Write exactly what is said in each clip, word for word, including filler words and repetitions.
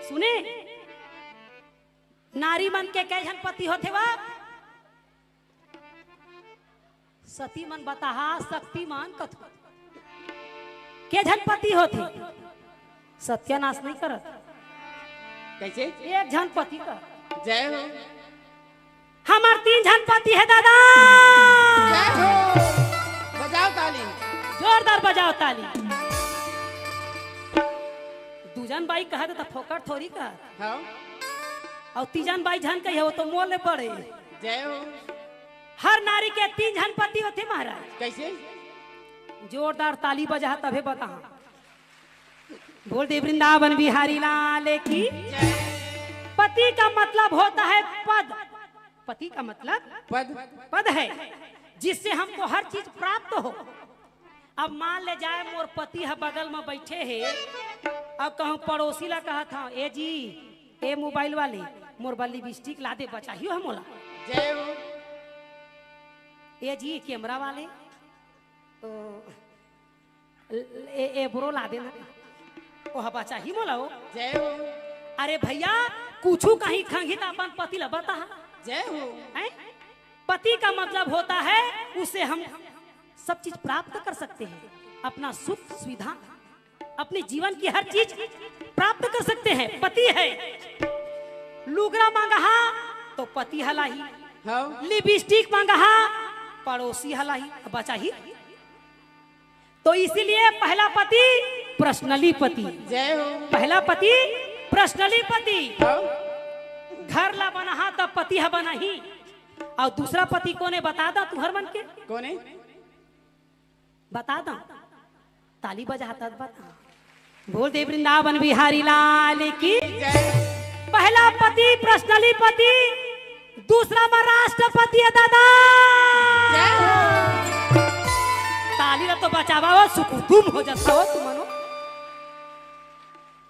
सुने, नारी मन के कई झन पति होथे वा? सती मन बताहा, शक्ति मन कथू। के झन पति होथे? सत्यानाश नहीं करत। कैसे? एक झन पति कर। जय हो। हमर तीन झन पति हे दादा। जय हो। बजाओ ताली। जोरदार बजाओ ताली। दू झन बाई कहत त फोकट थोरी कहत। हाँ। अउ तीजन बाई झन कही हो तो मोले पड़े। जय हो। हर नारी के तीन झन पति होथे महाराज। कैसे? जोरदार ताली बजा तभे बता। बोल दे वृंदावन बिहारी लाल की। जय। पति का मतलब होता है पद। पति का मतलब पद। पद है, जिससे हमको हर चीज प्राप्त हो। अब मान ले जाए मोर पति ह बगल में बैठे हे, अब कहूँ पड़ोसी ला कहत हूँ, "ए जी, ए मोबाइल वाले, मोर बर लिपस्टिक ला दे, बचाही हो मोला।" जय हो। "ए जी, कैमरा वाले, तो ए, ए ब्रो ला देना, ओह बचाही मोला हो।" जय हो। अरे भैया, कुछु कहीं खंगी त अपन पति ला बता। जय हो। हैं? पति का मतलब होता है, उससे हम सब चीज प्राप्त कर सकते हैं, अपना सुख सुविधा, अपने जीवन की हर चीज प्राप्त कर सकते हैं। पति है, लुगरा मांगहा तो पति ह लाही, हाँ। लिपस्टिक मांगहा पड़ोसी ह लाही, बचाही। तो इसीलिए पहला पति पर्सनली पति। जय हो। पहला पति पर्सनली पति। हाँ। घर ला बनाहा तब पति ह बनाही। अउ दूसरा पति कोने बता दा तुहर मन के? कोने? बता दा। ताली बजा तब बता। बोल दे वृंदावन बिहारी लाल की। जय। पहला पति पर्सनली पति, दूसरा में राष्ट्रपति हे दादा। जय हो। ताली ला तो बचावा हो, सुकुतुम हो जाता हो तुमनो।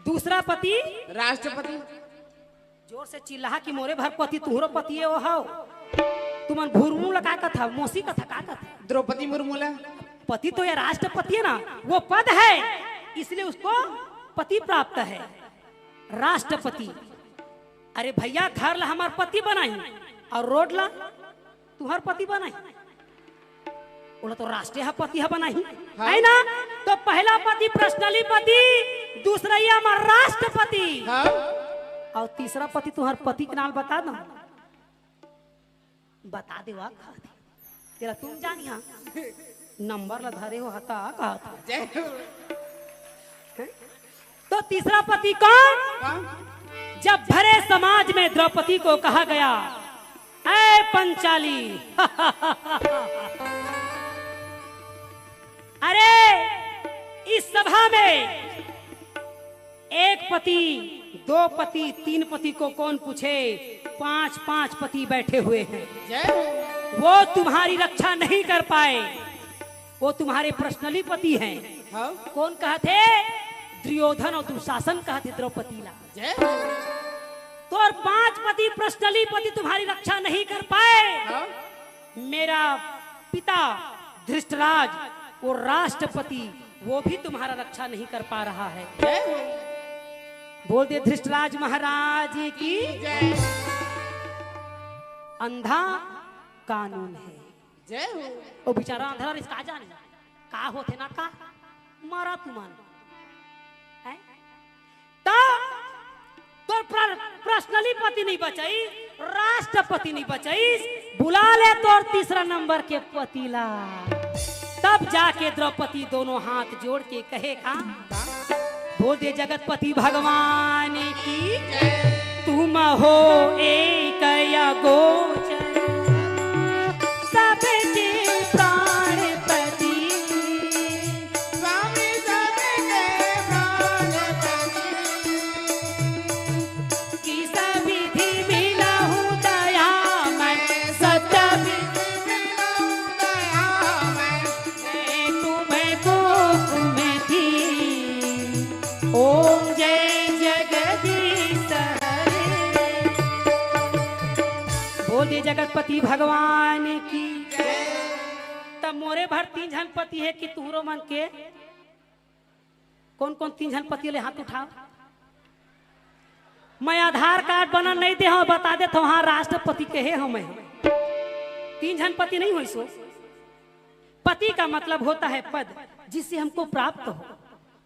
दूसरा पति राष्ट्रपति। जोर से चिल्लाहा कि मोरे भर पति तुहरो पति हे वो हो। तुमन भुरमू ला का कथा, मौसी कथा का कथा? द्रौपदी मुर्मू ला। पति तो ये राष्ट्रपति है ना, वो पद है, इसलिए उसको पति प्राप्त है, राष्ट्रपति। अरे भैया, घर ला हमार पति बनाही अउ रोड ला तुहर पति बनाही, ओला तो राष्ट्रीय ह पति ह बनाही, हाँ। है ना? तो पहला पति पर्सनली पति, दूसरा ये हमार राष्ट्रपति, हाँ। अउ तीसरा पति तुहर पति के नाम बता दो। बता दे वा कहत हे। तेरा तुम जानिया। नंबर ला धरे हो हता कहत हे। जय हो। तो तीसरा पति कौन? कौन? जब भरे समाज में द्रौपदी को कहा गया, "ऐ पंचाली, अरे इस सभा में एक पति, दो पति, तीन पति को कौन पूछे? पांच पांच पति बैठे हुए हैं। जय हो। वो तुम्हारी रक्षा नहीं कर पाए, वो तुम्हारे पर्सनली पति हैं।" हाँ। कौन कहत हे? दुर्योधन अउ दुशासन कहत हे द्रौपदी ला। जय हो। तो और पांच पति पर्सनली पति तुम्हारी रक्षा नहीं कर पाए। हाँ। मेरा पिता धृष्टराज, वो राष्ट्रपति, वो भी तुम्हारा रक्षा नहीं कर पा रहा है। जय हो। बोल दे धृष्टराज महाराज की। जय। अंधा कानून है। जय हो। वो बेचारा अंधरा रिस का जाने का होथे ना का, मरा तुमन। हैं? त तोर प्र-, पर्सनली पति नहीं बचाई, राष्ट्रपति नहीं बचाई, बुला ले तोर तीसरा नंबर के पति ला। तब जाके द्रौपदी दोनों हाथ जोड़ के कहे का, बोल दे जगतपति भगवान की, तुम हो एक अगोचर, सबके प्राणपति। स्वामी सबके प्राणपति। किस विधि मिलहु दयामय, सत्य विधि मिलहु दयामय, मैं तुमको कुमति। ओम जय जगदीश हरे। बोल दे जगतपति भगवान की। तब मोरे भर तीन झन पति हे कि तुहरो मन के? कौन कौन तीन झन पति ले हाथ उठाओ। मैं आधार कार्ड बना नहीं दे हूँ, बता देत हूँ, हाँ, राष्ट्रपति कहे हूँ मैं। तीन झन पति नहीं होइस हो। पति का मतलब होता है पद, जिससे हमको प्राप्त हो।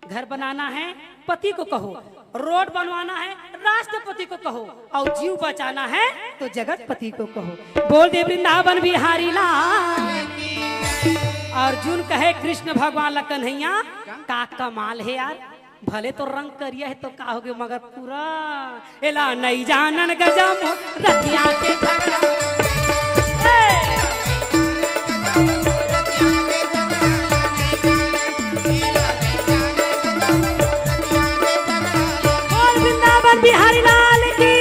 घर बनाना है, पति को कहो। रोड बनवाना है, राष्ट्रपति को कहो। और जीव बचाना है, तो जगतपति को कहो। बोल दे वृंदावन बिहारी लाल। अर्जुन कहे कृष्ण भगवान ला, कन्हैया, का कमाल है यार, भले तो रंग करिया है तो का होगे, मगर पूरा एला नई जानन गजम रतिया के झगड़ा। ए! बोल वृंदावन बिहारी लाल की।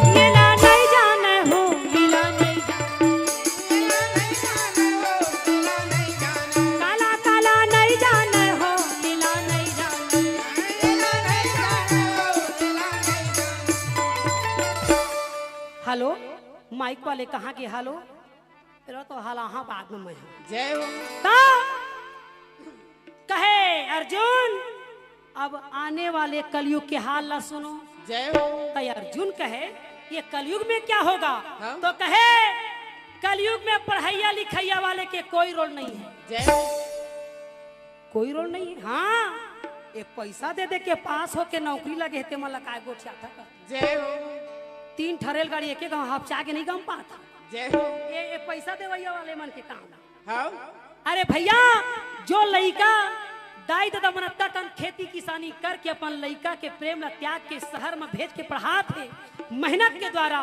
लीला नहीं जाने हो, लीला नहीं जाने। काला काला नहीं जाने हो, लीला नहीं जाने। हेलो, माइक वाले कहाँ के? हेलो, चलो तो हलाहा बाद में मैं। जय हो। तो कहे अर्जुन, अब आने वाले कलयुग के हाल ला सुनो। जय हो। तो अर्जुन कहे, ये कलयुग में क्या होगा? हाँ। तो कहे, कलयुग में पढ़ैया लिखैया वाले के कोई रोल नहीं है। जय हो। कोई रोल नहीं है। हाँ, ये पैसा दे दे के पास होके नौकरी लगे हे, ते मन ला काय गोठियाथा का? जय हो। तीन ठा रेलगाड़ी एक एक गाँव हपचा के नहीं गम पात। जय हो। ये, ये पैसा देवैया वाले मन के काम। हाँ। अरे भैया, जो लइका दाई ददा मन अतका कन खेती किसानी करके अपन लइका के प्रेम ला त्याग के शहर में भेज के पढ़ात हे मेहनत के द्वारा,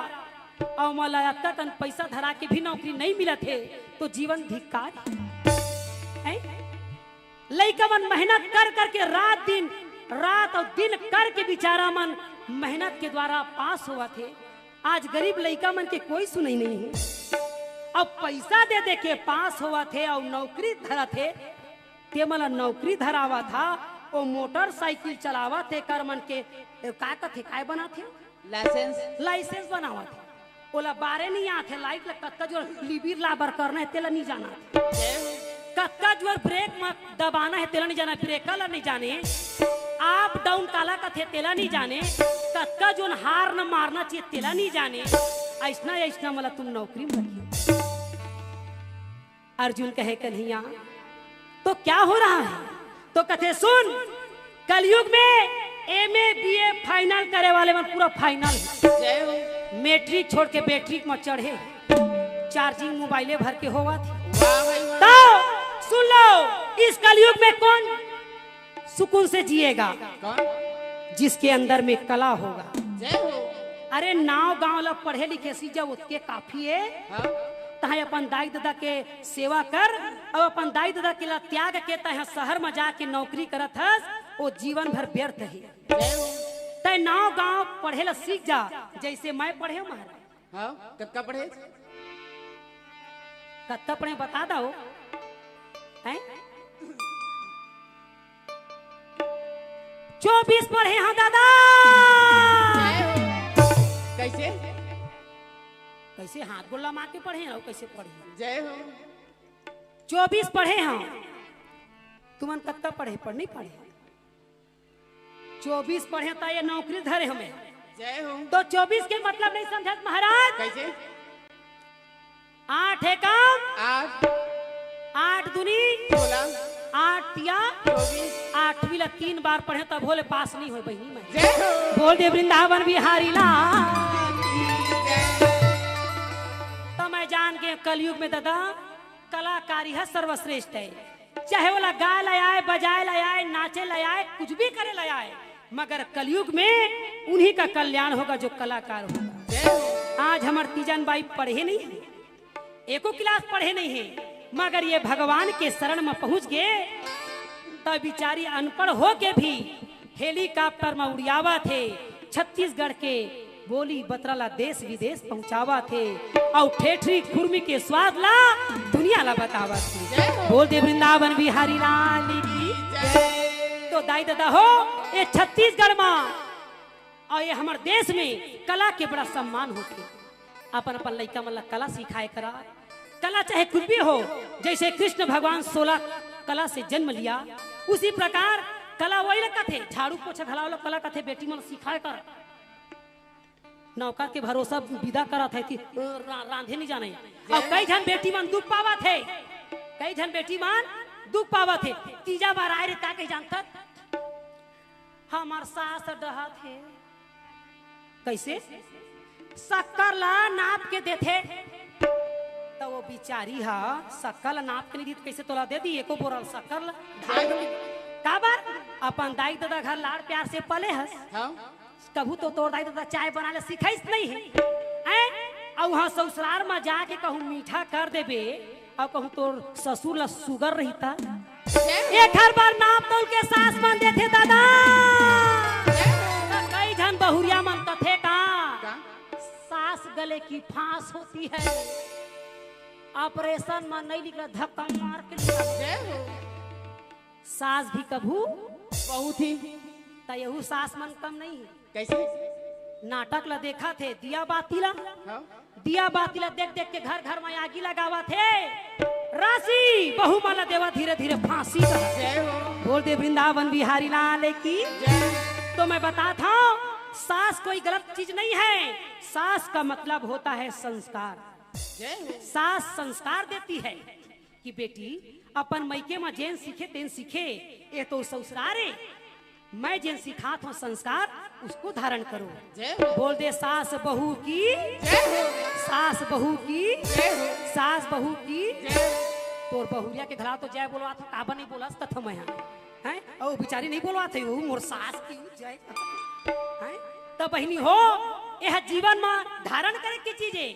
अउ मोला अतका कन पैसा धरा के भी नौकरी नहीं मिलत हे, तो जीवन धिक्कार हे। हैं? लइका मन मेहनत कर करके रात दिन, रात अउ दिन करके बिचारा मन मेहनत के द्वारा पास होवत हे। आज गरीब लइका मन के कोई सुनई नहीं हे। अब पैसा दे दे के पास होवत हे अउ नौकरी धरत हे, ते मन ला नौकरी धरावत हा, ओ मोटरसाइकिल चलावत हे, कर मन के, ए, का कथे, काय बनात हे? लाइसेंस। लाइसेंस बनावत हे। ओला बारे नहीं आत हे, लाइट ला कतका जोर लिबिर लाबर करना हे, तेला नहीं जाना हे। जय हो। कतका जोर ब्रेक म दबाना हे, तेला नहीं जाना हे, ब्रेकर ला नहीं जाने, अप डाउन काला कथे, तेला नहीं जाने, कतका जोर हार्न मारना चाहिए, तेला नहीं जाने। अइसना, अइसना मोला तुम नौकरी में रखियो। अर्जुन कहे, कन्हैया, तो क्या हो रहा है? तो कथे, सुन, कलयुग में एमए बीए फाइनल करे वाले मन पूरा फाइनल हे। जय हो। मैट्रिक छोड़ के बैट्रिक में चढ़े, चार्जिंग मोबाइले भर के होवत हे। वाह भाई वाह। तो सुन लो, इस कलयुग में कौन सुकून से जिएगा? कौन? जिसके अंदर में कला होगा। जय हो। अरे, नाव गांव ला पढ़े लिखे सीख जा, ओतके काफी हे। हाँ। तहां अपन दाई ददा के सेवा कर, अउ अपन दाई ददा के ला त्याग के तहां शहर में जाके नौकरी करत हस, ओ जीवन भर व्यर्थ हे। जय हो। तैं नाव गांव पढ़े ला सीख जा, जैसे मैं पढ़े हूं महाराज। हाँ, कतका पढ़े? कतका पढ़े बता दो। हैं? चौबीस पढ़े हंव दादा। जय हो। कैसे? कैसे हाथ गोड़ लमा के पढ़े हंव, कैसे पढ़े? जय हो। चौबीस पढ़े हंव। तुमन कतका पढ़े, पढ़ नहीं पढ़े? चौबीस पढ़े त ये नौकरी धरे हमें। जय हो। तो चौबीस के मतलब नहीं समझत महाराज? कैसे? आठ एकम आठ। आठ दूनी सोलह। आठ तिया चौबीस। आठवीं ला तीन बार पढ़े तभो ले पास नहीं होय बहिनी मैं। जय हो। बोल दे वृंदावन बिहारी लाल। तो मैं जान के कलयुग में दादा कलाकारी ह सर्वश्रेष्ठ हे। चाहे ओला गाय ला आय, बजाय ला आय, नाचे ला आय, कुछ भी करे ला आय, मगर कलयुग में उन्हीं का कल्याण होगा जो कलाकार होगा। आज हमर तीजन बाई पढ़े नहीं हे, एको क्लास पढ़े नहीं हे, मगर ये भगवान के शरण में पहुंच गे। त बिचारी अनपढ़ होके भी हेलीकॉप्टर म उड़ियावत हे, छत्तीसगढ़ के बोली बतरा ला देश विदेश पहुंचावत हे, अउ ठेठरी खुरमी के स्वाद ला दुनिया ला बतावत हे। जय हो। बोल दे वृंदावन बिहारी लाल की जय। तो दाई ददा हो, ये छत्तीसगढ़ म अउ ये हमर देश में कला के बड़ा सम्मान होथे। अपन अपन लइका मन ला कला सिखाए करा, कला चाहे कुछ भी हो, जैसे कृष्ण भगवान सोलह कला से जन्म लिया, उसी प्रकार कला वही ला कथे, झाड़ू पोछा घलाव ला कला कथे, बेटी मन सिखाए कर। नौकर के भरोसा विदा करत हे कि रा-, रांधे नहीं जाने। अउ कई झन बेटी मन दुख पावत हे, कई झन बेटी मन दुख पावत हे। तीजा बार आए रे, का कही जानथस? हमर सास डहत हे। कैसे? शक्कर ला नाप के देथे। त वो बिचारी हा शक्कर ला नाप के नहीं दी, त कैसे तोला दे दी एको बोरल शक्कर ला? काबर? अपन दाई ददा घर लाड़ प्यार से पले हस। हाँ। कभू तो तोर दाई ददा चाय बनाए ला सिखाइस नहीं हे। हैं? अउ उहाँ ससुरार म जाके कहूँ मीठा कर देबे, अउ कहूँ तोर ससुर ला सुगर रहिता। एखर बर नाप तौल के सास मन देथे दादा। त कई झन बहुरिया मन कथे का? का? सास गले की फांस होती है, ऑपरेशन म नहीं निकला, धक्का मार के निकला। जय हो। सास भी कभू बहुत ही। त यहू सास मन कम नहीं हे। कैसे? नाटक ला देखत हे, दिया बाती ला। हाँ। दिया बाती ला देख देख के घर घर म आगी लगावत हे। राशि बहू मन ला देवा धीरे धीरे फांसी का। जय हो। बोल दे वृंदावन बिहारी लाल की। जय। तो मैं बताथंव, सास कोई गलत चीज नहीं है। सास का मतलब होता है संस्कार। जय हो। सास संस्कार देती है। कि बेटी, अपन मइके म जेन सीखे तेन सीखे, ये तो ससुरार हे। मैं जेन सिखात हंव संस्कार, उसको धारण करो। जय हो। बोल दे सास बहू की, जय हो। सास बहू की, जय हो। सास बहू की। जय हो। तोर बहुरिया के घला तो जय बोलवात हंव, काबर नहीं बोलस कथंव मैं हा। हैं? अउ बिचारी नहीं बोलवात हे, वो मोर सास की जय। हैं? त बहिनी हो, यह जीवन म धारण करे के चीज हे।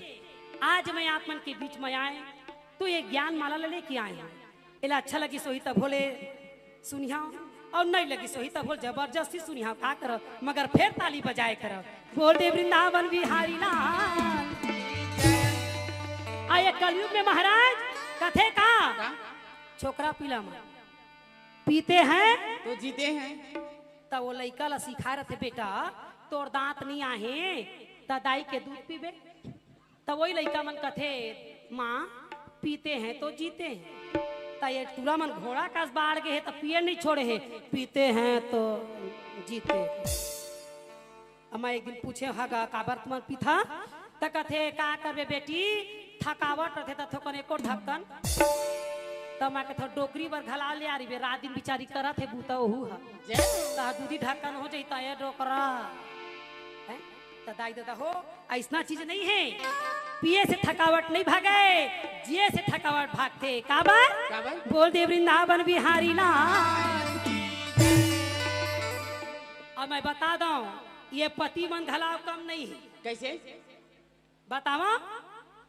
आज मैं आप मन के बीच म आए, तो ये ज्ञान माला ला लेके आए हंव। एला अच्छा लगिस होही तभो ले सुनिहा, अउ नहीं लगिस होही तभो ले जबरदस्ती सुनिहा, का करव, मगर फेर ताली बजाए करव। बोल दे वृंदावन बिहारी लाल। आ ये कलयुग में महाराज कथे का? का? छोकरा पिला मन पीते हैं तो जीते हैं। त वो लइका ला सिखाए रथे, बेटा, तोर दांत नहीं आहे, त दाई के दूध पीबे। त वही लइका मन कथे, माँ, पीते हैं तो जीते हैं। त ये टूरा मन घोड़ा कस बाढ़ गे हे, त पिए नहीं छोड़े हे, पीते हैं तो जीते हैं। अम्मा एक दिन पूछे, हगा, काबर तुमन पीथा? त कथे, का करबे बेटी, थकावट रथे त थोकन एको ढक्कन। त मैं कथे, डोकरी बर घला ले आ रही बे, रात दिन बिचारी करत हे बूता ओहू ह। जय हो। त दूधी ढक्कन हो जाई त ये डोकरा। हैं? त दाई ददा हो, अइसना चीज नहीं हे। पिए से थकावट नहीं भागे, जिए से थकावट भागथे। काबर? काबर? बोल दे वृंदावन बिहारी लाल की। अउ मैं बता दंव, ये पति मन घला कम नहीं हे। कैसे? बतावा,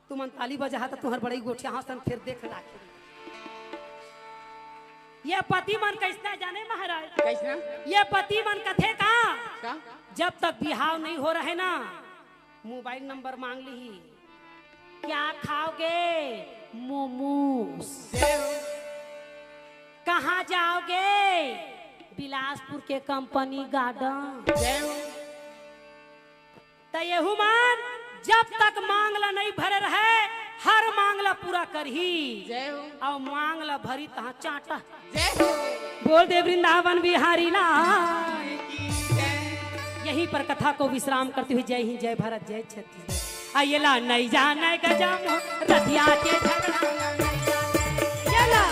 तुमन ताली बजाहा त तुंहर बड़ई गोठिया हंसन फेर देख लाखी। ये पति मन कइसना जाने महाराज? कइसना? ये पति मन कथे का? का? जब तक बिहाव नहीं हो रहे ना, मोबाइल नंबर मांग लिही। क्या खाओगे? मोमोज। जय हो। कहाँ जाओगे? बिलासपुर के कंपनी गार्डन। जय हो। त एहू मन जब तक मांग ला नहीं भरे रहे, हर मांग ला पूरा करही। जय हो। अउ मांग ला भरी तहाँ चाटा। जय हो। बोल दे वृंदावन बिहारी लाल। की जय। यहीं पर कथा को विश्राम करते हुए जय हिंद, जय भारत, जय छत्तीसगढ़। आ ये ला नहीं जाने गजम रथिया के झगड़ा। ये ला।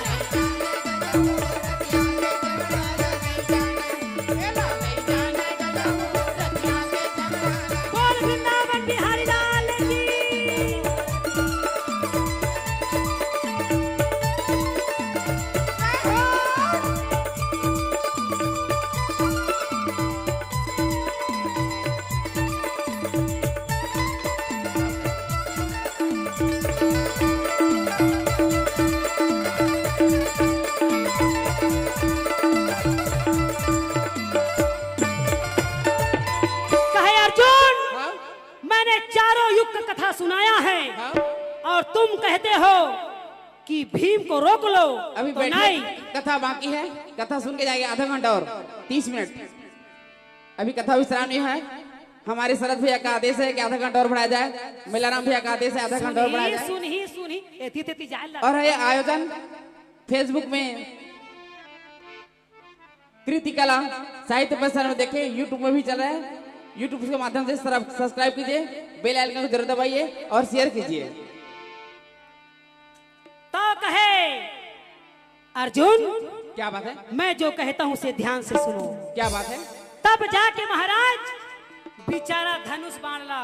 बोल वृंदावन बिहारी लाल की। अभी तो बैठिए, नहीं। कथा बाकी है, कथा सुन के जाएंगे आधा घंटा और तीस मिनट। अभी कथा विश्राम नहीं है। हमारे शरद भैया का आदेश है कि आधा घंटा और बढ़ाया जाए। मेलाराम भैया का आदेश है, आधा घंटा और बढ़ाया जाए। सुनही, सुनही, एती तेती जाए ला। और है आयोजन Facebook में कृति कला साहित्य परिसर में देखें, YouTube में भी चल रहा है। YouTube के माध्यम से सब्सक्राइब कीजिए, बेल आइकन को जरूर दबाइए और शेयर कीजिए। तो कहे अर्जुन, क्या बात है? मैं जो कहता हूँ उसे ध्यान से सुनो। क्या बात है? तब जाके महाराज बिचारा धनुष बाण ला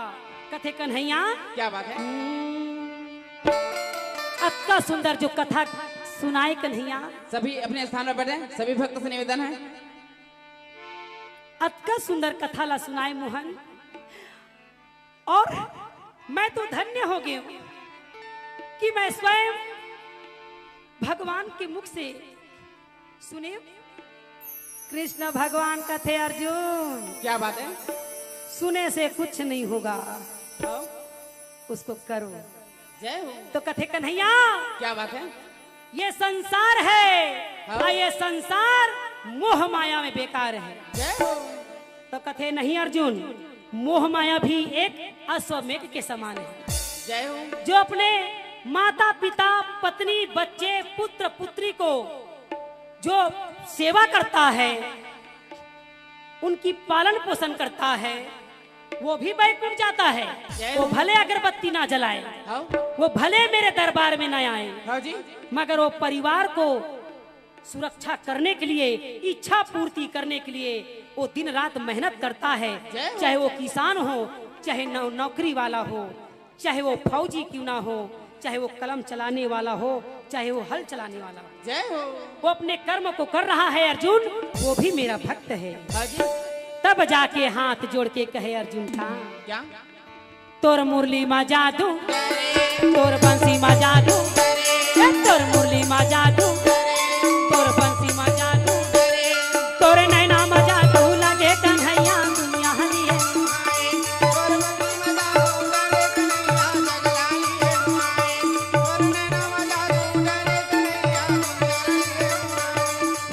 कथे कन्हैया। क्या बात है? हम्म, अतका सुंदर जो कथा सुनाए कन्हैया। सभी अपने स्थान पर बैठे, सभी भक्त से निवेदन है। अतका सुंदर कथा ला सुनाए मोहन। और मैं तो धन्य हो गई हूँ कि मैं स्वयं भगवान के मुख से सुने। कृष्ण भगवान कथे अर्जुन, क्या बात है? सुने से कुछ नहीं होगा, हाँ? उसको करो। जय हो। तो कथे कन्हैया, क्या बात है? ये संसार है, हाँ। और ये संसार मोह माया में बेकार है। जय हो। तो कथे नहीं अर्जुन, मोह माया भी एक अश्वमेघ के समान है। जय हो। जो अपने माता पिता, पत्नी, बच्चे, पुत्र पुत्री को जो सेवा करता है, उनकी पालन पोषण करता है, वो भी बैकुंठ जाता है। जय वो हो। भले अगरबत्ती ना जलाए, हाँ। वो भले मेरे दरबार में ना आए, हाँ जी। मगर वो परिवार को सुरक्षा करने के लिए, इच्छा पूर्ति करने के लिए वो दिन रात मेहनत करता है। जय हो। चाहे वो किसान हो, चाहे नौ-, नौकरी वाला हो, चाहे वो फौजी क्यों ना हो, चाहे वो कलम चलाने वाला हो, चाहे वो हल चलाने वाला हो। जय हो। वो अपने कर्म को कर रहा है अर्जुन, वो भी मेरा भक्त है। हाँ जी। तब जाके हाथ जोड़ के कहे अर्जुन का, क्या? तोर मुरली मा जादू, तोर बंसी मा जादू, ए, तोर मुरली मा जादू, तोर बंसी मा जादू, तोर नैना मा जादू लगे कन्हैया दुनिया हरी है।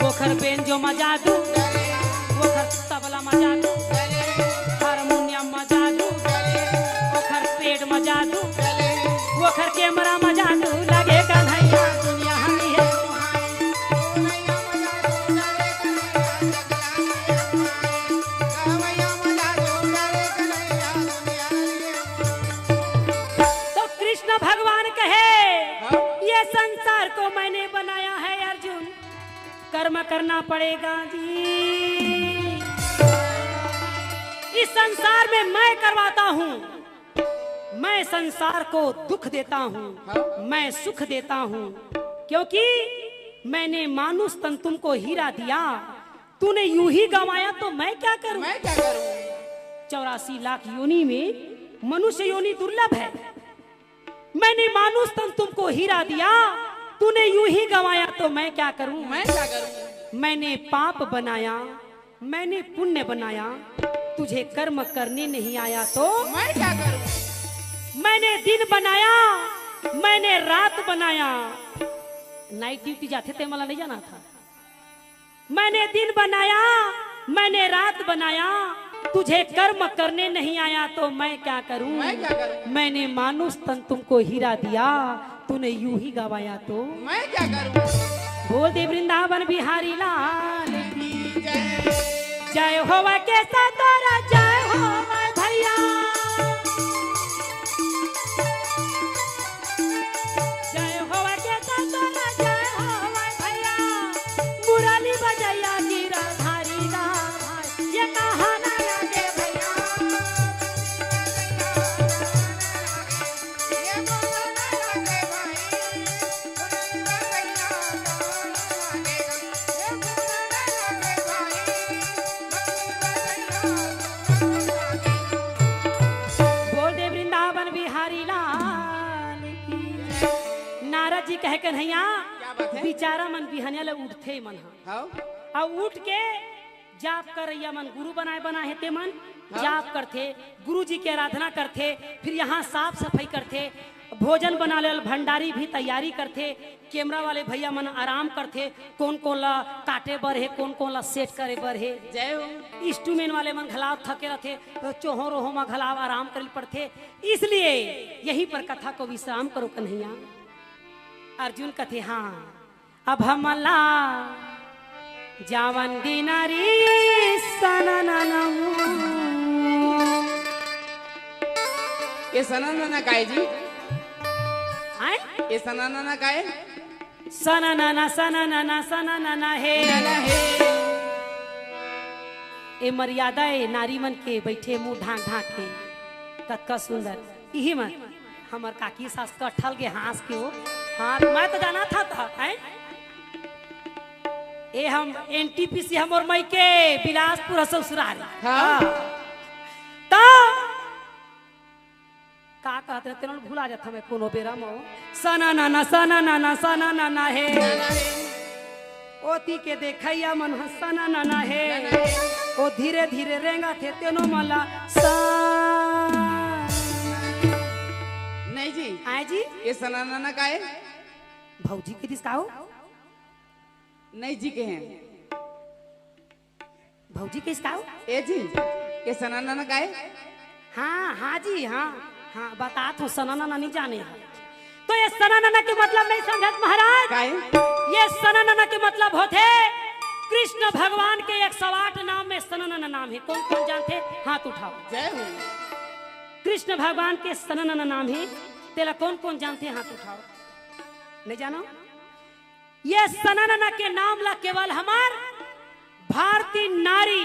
ओखर बेंजो मा जादू, ओखर तबला मा जादू, हारमोनियम मा जादू, ओखर पेट मा जादू, ओखर कैमरा मा जादू लगे कन्हैया दुनिया हरी है। तो कृष्ण भगवान कहे, हाँ? ये संसार को मैंने बनाया है अर्जुन, कर्म करना पड़ेगा जी। इस संसार में मैं करवाता हूँ, मैं संसार को दुख देता हूँ, हाँ। मैं सुख देता हूँ, क्योंकि मैंने मानुष तन तुमको हीरा दिया, तूने यूं ही गंवाया तो मैं क्या करूं? मैं क्या करूं? चौरासी लाख योनि में मनुष्य योनि दुर्लभ है। मैंने मानुष तन तुमको हीरा दिया, तूने यूं ही गंवाया तो मैं क्या करूं? मैं क्या करूं? मैंने पाप बनाया, मैंने पुण्य बनाया, तुझे कर्म करने नहीं आया तो मैं क्या करूं? मैंने दिन बनाया, मैंने रात बनाया, नाइट ड्यूटी जाथे ते मला नहीं जाना था। मैंने दिन बनाया, मैंने रात बनाया, तुझे कर्म करने नहीं आया तो मैं क्या करूं? मैं क्या करूं? मैंने मानुष तन तुमको हीरा दिया, तूने यूं ही गंवाया तो मैं क्या करूं? बोल दे वृंदावन बिहारी लाल की जय। जय होवा के सतोरा, जय होवा भैया। जय होवा के सतोरा, जय होवा भैया। मुरली बजैया गिरधारी दा भाई, ये कहा ना लगे भैया। बोल दे वृंदावन बिहारी लाल की। नारद जी कहे कन्हैया, क्या बात है? बिचारा मन बिहनिया ले उठथे मन ह। हाँ। अउ उठ के जाप करइया मन गुरु बनाए बनाए हे ते मन हाँ। जाप करथे, गुरु जी के आराधना करथे, फिर यहाँ साफ सफाई करथे। भोजन बनाने वाला भंडारी भी तैयारी करथे, कैमरा वाले भैया मन आराम करथे, कोन कोन ला काटे बर हे, कोन कोन ला सेट करे बर हे। जय हो। इंस्ट्रूमेंट वाले मन घलाव थके रथे, तो चोहो रोहो मा घलाव आराम करे पड़थे। इसलिए यहीं पर कथा को विश्राम करो कन्हैया। अर्जुन कथे, हाँ, अब हमला जावन दे ना रे सनननम। ये सननना काय जी? आय? ये सननना काय? सननना, सननना, सननना हे। नना हे। ए मर्यादा ए नारी मन के, बैठे मुंह ढांक ढांक के, कतका सुंदर। इही मन हमर काकी सास कटहल के हाँस के हो। हाँ, मैं तो जाना था, था, हैं? ए हम एनटीपीसी, हमर मइके बिलासपुर ससुरारी। हाँ। हाँ। तो का कहत रहे, तेनो भुला जात हमें कोनो बेरा म। सना ना ना, सना ना ना, सना ना ना हे। ओती के देखैया मन ह सना ना ना हे। ओ धीरे धीरे रेंगा थे, तेनो मला सा। नहीं जी। आय जी? ये सना ना ना का है? भौजी के दिस का हो? नहीं जी के हैं। भौजी के इसका हो? ए जी, ये सना ना ना का है? हाँ, हाँ जी, हाँ। हाँ, बतात हूँ, सना ना ना नहीं जाने है। तो ये सना ना ना के मतलब नहीं समझत महाराज। का है? ये सना ना ना के मतलब होथे कृष्ण भगवान के एक सौ आठ नाम में सना ना ना नाम है। कोन कोन जानथे? हाथ उठाओ। जय हो। कृष्ण भगवान के सना ना ना नाम है, तेला कोन कोन जानथे? हाथ उठाओ। नहीं जानो? ये सना ना ना के नाम ला केवल हमर भारतीय नारी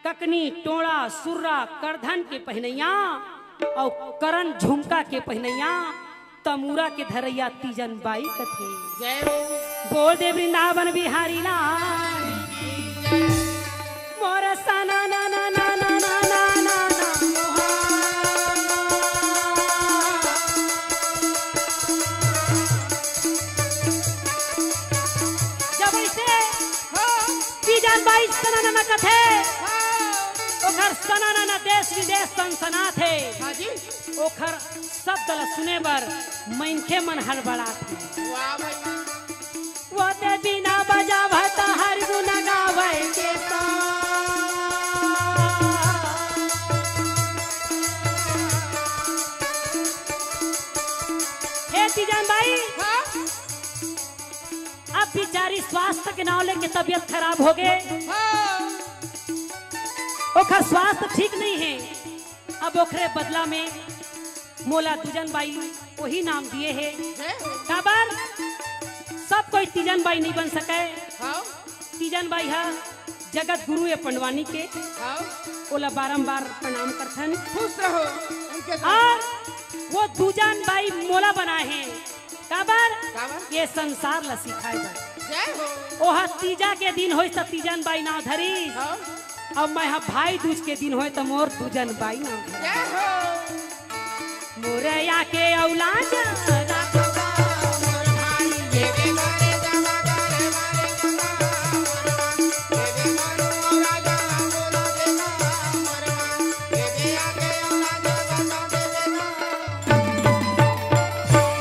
ककनी, टोड़ा, सुर्रा, करधन के पहिनइया अउ करन झुमका के पहिनइया तमूरा के धरैया तीजन बाई कथे। जय हो। बोल दे वृंदावन बिहारी लाल। मोर सना ना ना ना ना ना ना ना ना। जब ऐसे हो। तीजन बाई सना ना ना कथे, हाँ। ओखर सना ना ना देश विदेश सनसनाथे। हाँ जी। ओखर शब्द ल सुने बर मनखे मन हड़बड़ाथे। वाह भाई। वो ते बीना बजावत हर गुन गावै के सा। हे तीजन बाई, हाँ? अब बिचारी स्वास्थ्य के नाव लेके तबीयत खराब हो गे। हाँ। ओखर स्वास्थ्य ठीक नहीं है। अब ओखरे बदला में मोला दूजन बाई वही नाम दिए हे। जय हो। काबर? सब कोई तीजन बाई नहीं बन सके। हाँ। तीजन बाई हा जगत गुरु ए पंडवानी के। हाँ। ओला बारंबार प्रणाम करथन। खुश रहो। उनके साथ। और वो दूजन बाई मोला बनाए हैं। काबर? काबर? ये संसार ला सिखाए बर। जय हो। ओहा तीजा के दिन होइस त तीजन बाई नाव धरिस। हाँ। अउ मैं ह भाई दूज के दिन होय त मोर दूजन बाई नाव धरिस। जय हो। मोरया के औलाद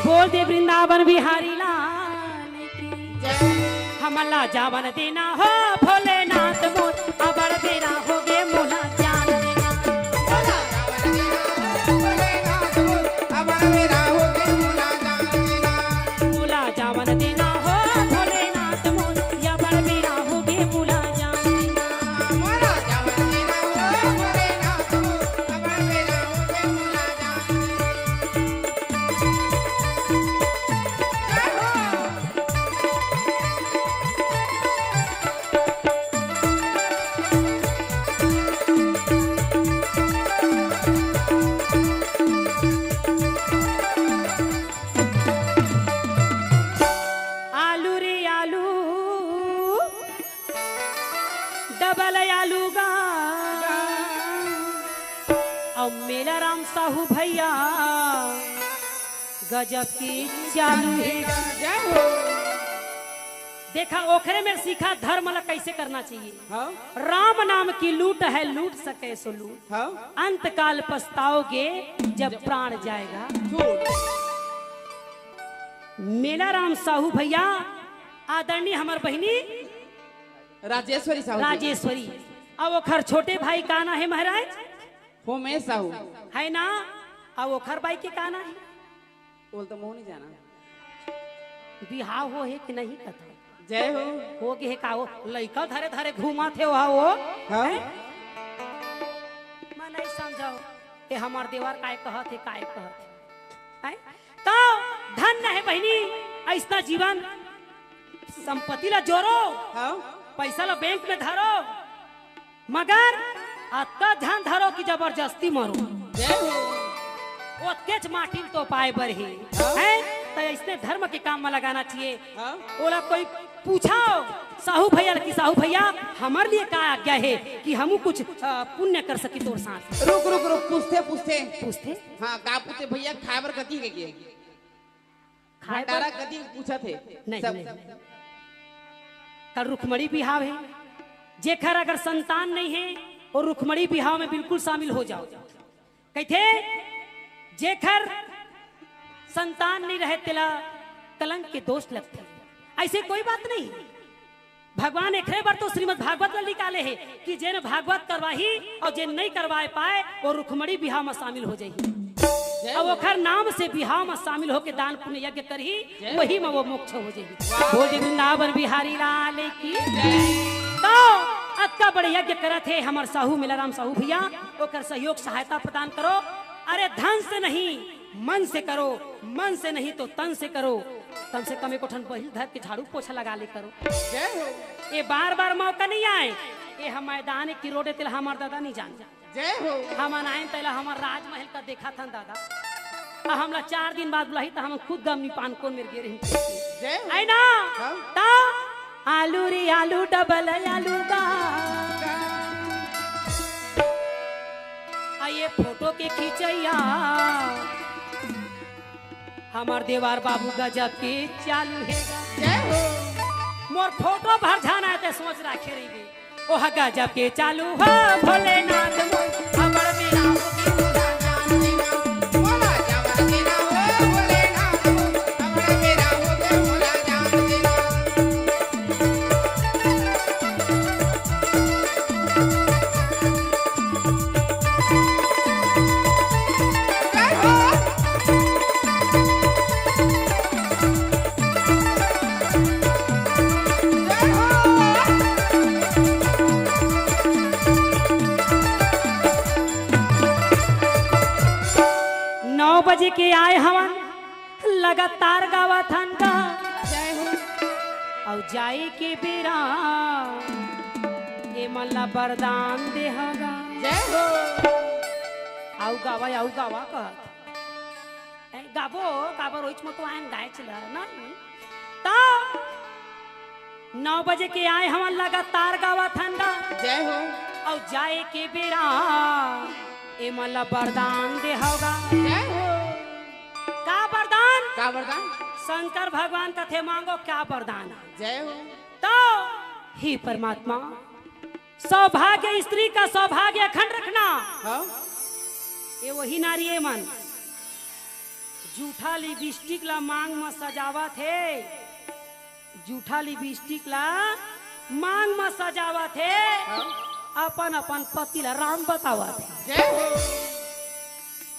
बोल दे वृंदावन बिहारी लाल की। हमला जावन देना हो भोलेनाथ मोर, अबड़ बेरा हो गे मोला जान देना। मोला जावन देना हो भोलेनाथ मोर, अबड़ बेरा हो गे मोला जान देना। आलू रे आलू, डबल आलू गा, अउ मेला राम साहू भैया गजब के चालू हे। जय हो। देखा, ओखरे में सीखा धर्म ला कैसे करना चाहिए। हाँ। राम नाम की लूट है, लूट सके सो लूट। हाँ। अंत काल पछताओगे जब प्राण जाएगा। झूठ। मेला राम साहू भैया, आदरणीय हमर बहिनी राजेश्वरी साहू जी। राजेश्वरी। अब ओखर छोटे भाई का ना हे महाराज? होमेश साहू। है ना? अब ओखर भाई के का ना हे? बोल तो मुँह नहीं जाना। बिहाव हो हे कि नहीं कथा? जय हो। हो गे हे का हो? लइका धरे धरे घूमत हे वहा वो। हाँ। हैं? मैं नहीं समझव। ये हमार देवर काय कहत हे, काय कहत हे? हैं? तो धन्य हे बहिनी, ऐसना जीवन। संपत्ति ला जोरो, हाँ। पैसा ला बैंक में धरो, मगर अतका झन धरो कि जबरदस्ती मरो। जय हो। ओतकेच माटी ल तो पाए बर हे, हाँ। हैं? त अइसने धर्म के काम म लगाना चाहिए। हाँ। ओला कोई पूछो साहू भैया ल कि साहू भैया, हमर लिए का आज्ञा हे कि हमू कुछ, अ, पुण्य कर सकी तोर साथ। रुक, रुक, रुक, पूछथे, पूछथे। पूछथे? हाँ, का पूछथे भैया, खाए बर कथी हे के? खाए बर भंडारा कथी पूछत हे? नहीं, सब नहीं। कल रुक्मणी बिहाव हे, जेखर अगर संतान नहीं हे, वो रुक्मणी बिहाव में बिल्कुल शामिल हो जाओ। कहिथे, जेखर संतान नहीं रहे, तेला कलंक के दोष लगथे। ऐसे कोई बात नहीं। भगवान एकरे बर तो श्रीमद् भागवत ल निकाले हे कि जेन भागवत करवाही अउ जेन नइ करवाए पाए, वो रुक्मणी बिहाव म शामिल हो जाही। जय अब हो। ओखर नाम से बिहाव म शामिल होके दान पुण्य यज्ञ करही, जय हो। वही म वो मोक्ष हो जाही। वाह। बोल दे वृंदावन बिहारी लाल की। जय। तो अतका बड़े यज्ञ करत हे हमर साहू मेलाराम साहू भैया, ओकर सहयोग सहायता प्रदान करो। अरे धन से नहीं, मन से करो, मन से नहीं तो तन से करो। कम से कम एको ठन बहिल धर के झाड़ू पोछा लगा ले करो। जय हो। ये बार बार मौका नहीं आए। ये हम मैदान की रोड हे, तेला हमर दादा नहीं जान। जय हो। हमन आए तेला हमर राजमहल का देखत हन दादा। आ हमला चार दिन बाद बुलाही त हमन खुद गमनी पान कोन मेर गे रही। जय हो। है ना? हाँ। त आलू रे आलू, डबल आलू बा। आ ये फोटो के खींचैया हमर देवार बाबू गजब के चालू हे। जय हो। मोर फोटो भर झन आए ते सोच राखे रहिबे। ओह गजब के चालू हो भोलेनाथ मोर, अबड़ बेरा हो गे मोला जान देना। मोला जान देना हो भोलेनाथ मोर, अबड़ बेरा हो गे मोला जान देना। नौ बजे के आए हवन, लगातार गावत हन गा। जय हो। अउ जाए के बेरा ए मन ला वरदान देहा गा। जय हो। अउ गावा, अउ गावा कहत। ए, गाबो, काबर ओइच म तो आयन गाए चला, ना? त नौ बजे के आए हवन लगातार गावत हन गा। जय हो। अउ जाए के बेरा ए मन ला वरदान देहा गा। जय हो। का वरदान? का वरदान? शंकर भगवान कथे मांगो का वरदान? जय हो। तो हे परमात्मा, सौभाग्य स्त्री का सौभाग्य अखंड रखना। हाँ। ये वही नारी ए मन जूठा लिपस्टिक ला मांग म सजावत हे, जूठा लिपस्टिक ला मांग म सजावत हे, हाँ। अपन अपन पति ला राम बतावत हे। जय हो।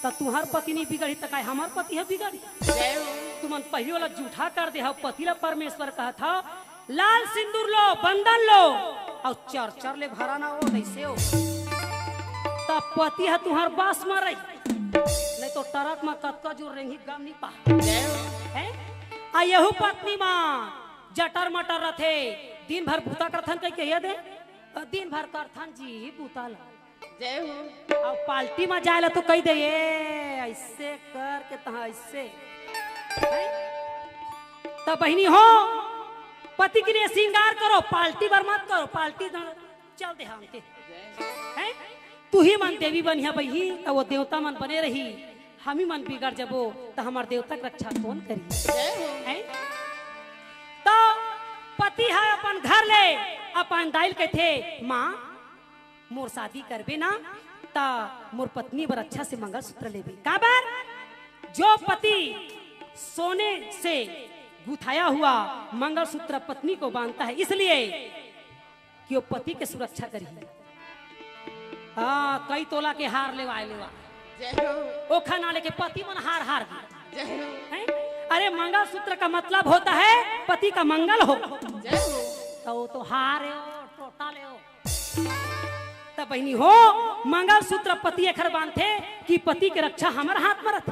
त तुहर पति नहीं बिगड़ी त काय हमर पति ह बिगड़ी? जय हो। तुमन पहिली वाला जूठा कर दे हव, पति ला परमेश्वर कहत हव, लाल सिंदूर लो, बंदन लो, अउ चर चर ले भरा ना हो, तइसे हो। त पति ह तुहर बस म रही, नहीं तो ट्रक म कतका जोर रेंगी गम नहीं पा। जय हो। हैं? आ यहू पत्नी म जटर मटर रथे, दिन भर बूता करथन कहि कहिया दे, दिन भर करथन जी बूता ला। जय हो। अउ पार्टी म जाए ला तो कहि दे, "ए, अइसे करके तहाँ अइसे।" हैं? त बहिनी हो, पति के लिए श्रृंगार करो, पार्टी बर मत करो, पार्टी न-, चल दे हमते। जय हो। हैं? तुही मन देवी बनिहा बहिनी, त वो देवता मन बने रही, हमी मन बिगड़ जबो, त हमर देवता के रक्षा कौन करी? जय हो। हैं? त पति ह अपन घर ले अपन दाई ल कहिथे, "माँ, मोर शादी करबे ना, त मोर पत्नी बर अच्छा से मंगलसूत्र लेबे।" काबर? जो पति सोने से गुथाया हुआ मंगलसूत्र पत्नी को बांधता है, इसलिए कि वो पति के सुरक्षा करही। हाँ, कई तोला के हार लेवाए लेवा। जय हो। ओखर ना लेके पति मन हार हार गे। जय हो। हैं? अरे, मंगलसूत्र का मतलब होता है पति का मंगल हो। जय हो। त वो तो हार हे, टोटा ले हो। त बहिनी हो, मंगलसूत्र पति एखर बांधथे कि पति के रक्षा हमर हाथ म रथे।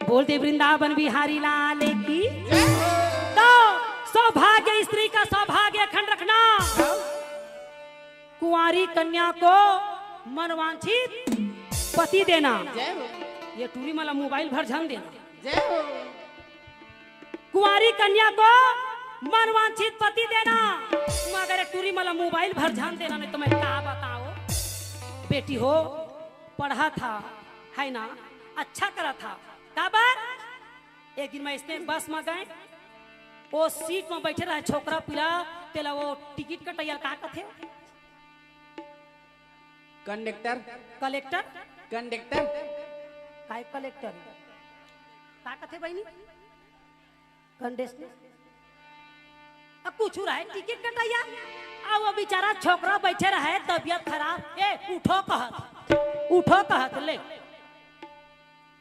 बोल दे वृंदावन बिहारी लाल की। जय हो। तो सौभाग्य, स्त्री का सौभाग्य अखंड रखना। हाँ। कुंवारी कन्या को मनवांछित पति देना। जय हो। ये टूरी मन ला मोबाइल भर झन देना। जय हो। कुंवारी कन्या को मनवांछित पति देना, मगर ये टूरी मन ला मोबाइल भर झन देना, नहीं तो मैं का बताओ। बेटी हो, पढ़ा था, है ना, अच्छा करा था, काबर? एक दिन मैं इसने बस में गए, वो सीट में बैठे रहे छोकरा पीला, तेला वो टिकट कटैया का कथे? कंडक्टर। कलेक्टर? कंडक्टर। काय कलेक्टर? का कथे बहिनी? कंडक्टर? अब कुछ रहे, टिकट कटैया। अब वो बेचारा छोकरा बैठे रहे, तबियत खराब, "ए, उठो," कहत, "उठो," कहत, ले।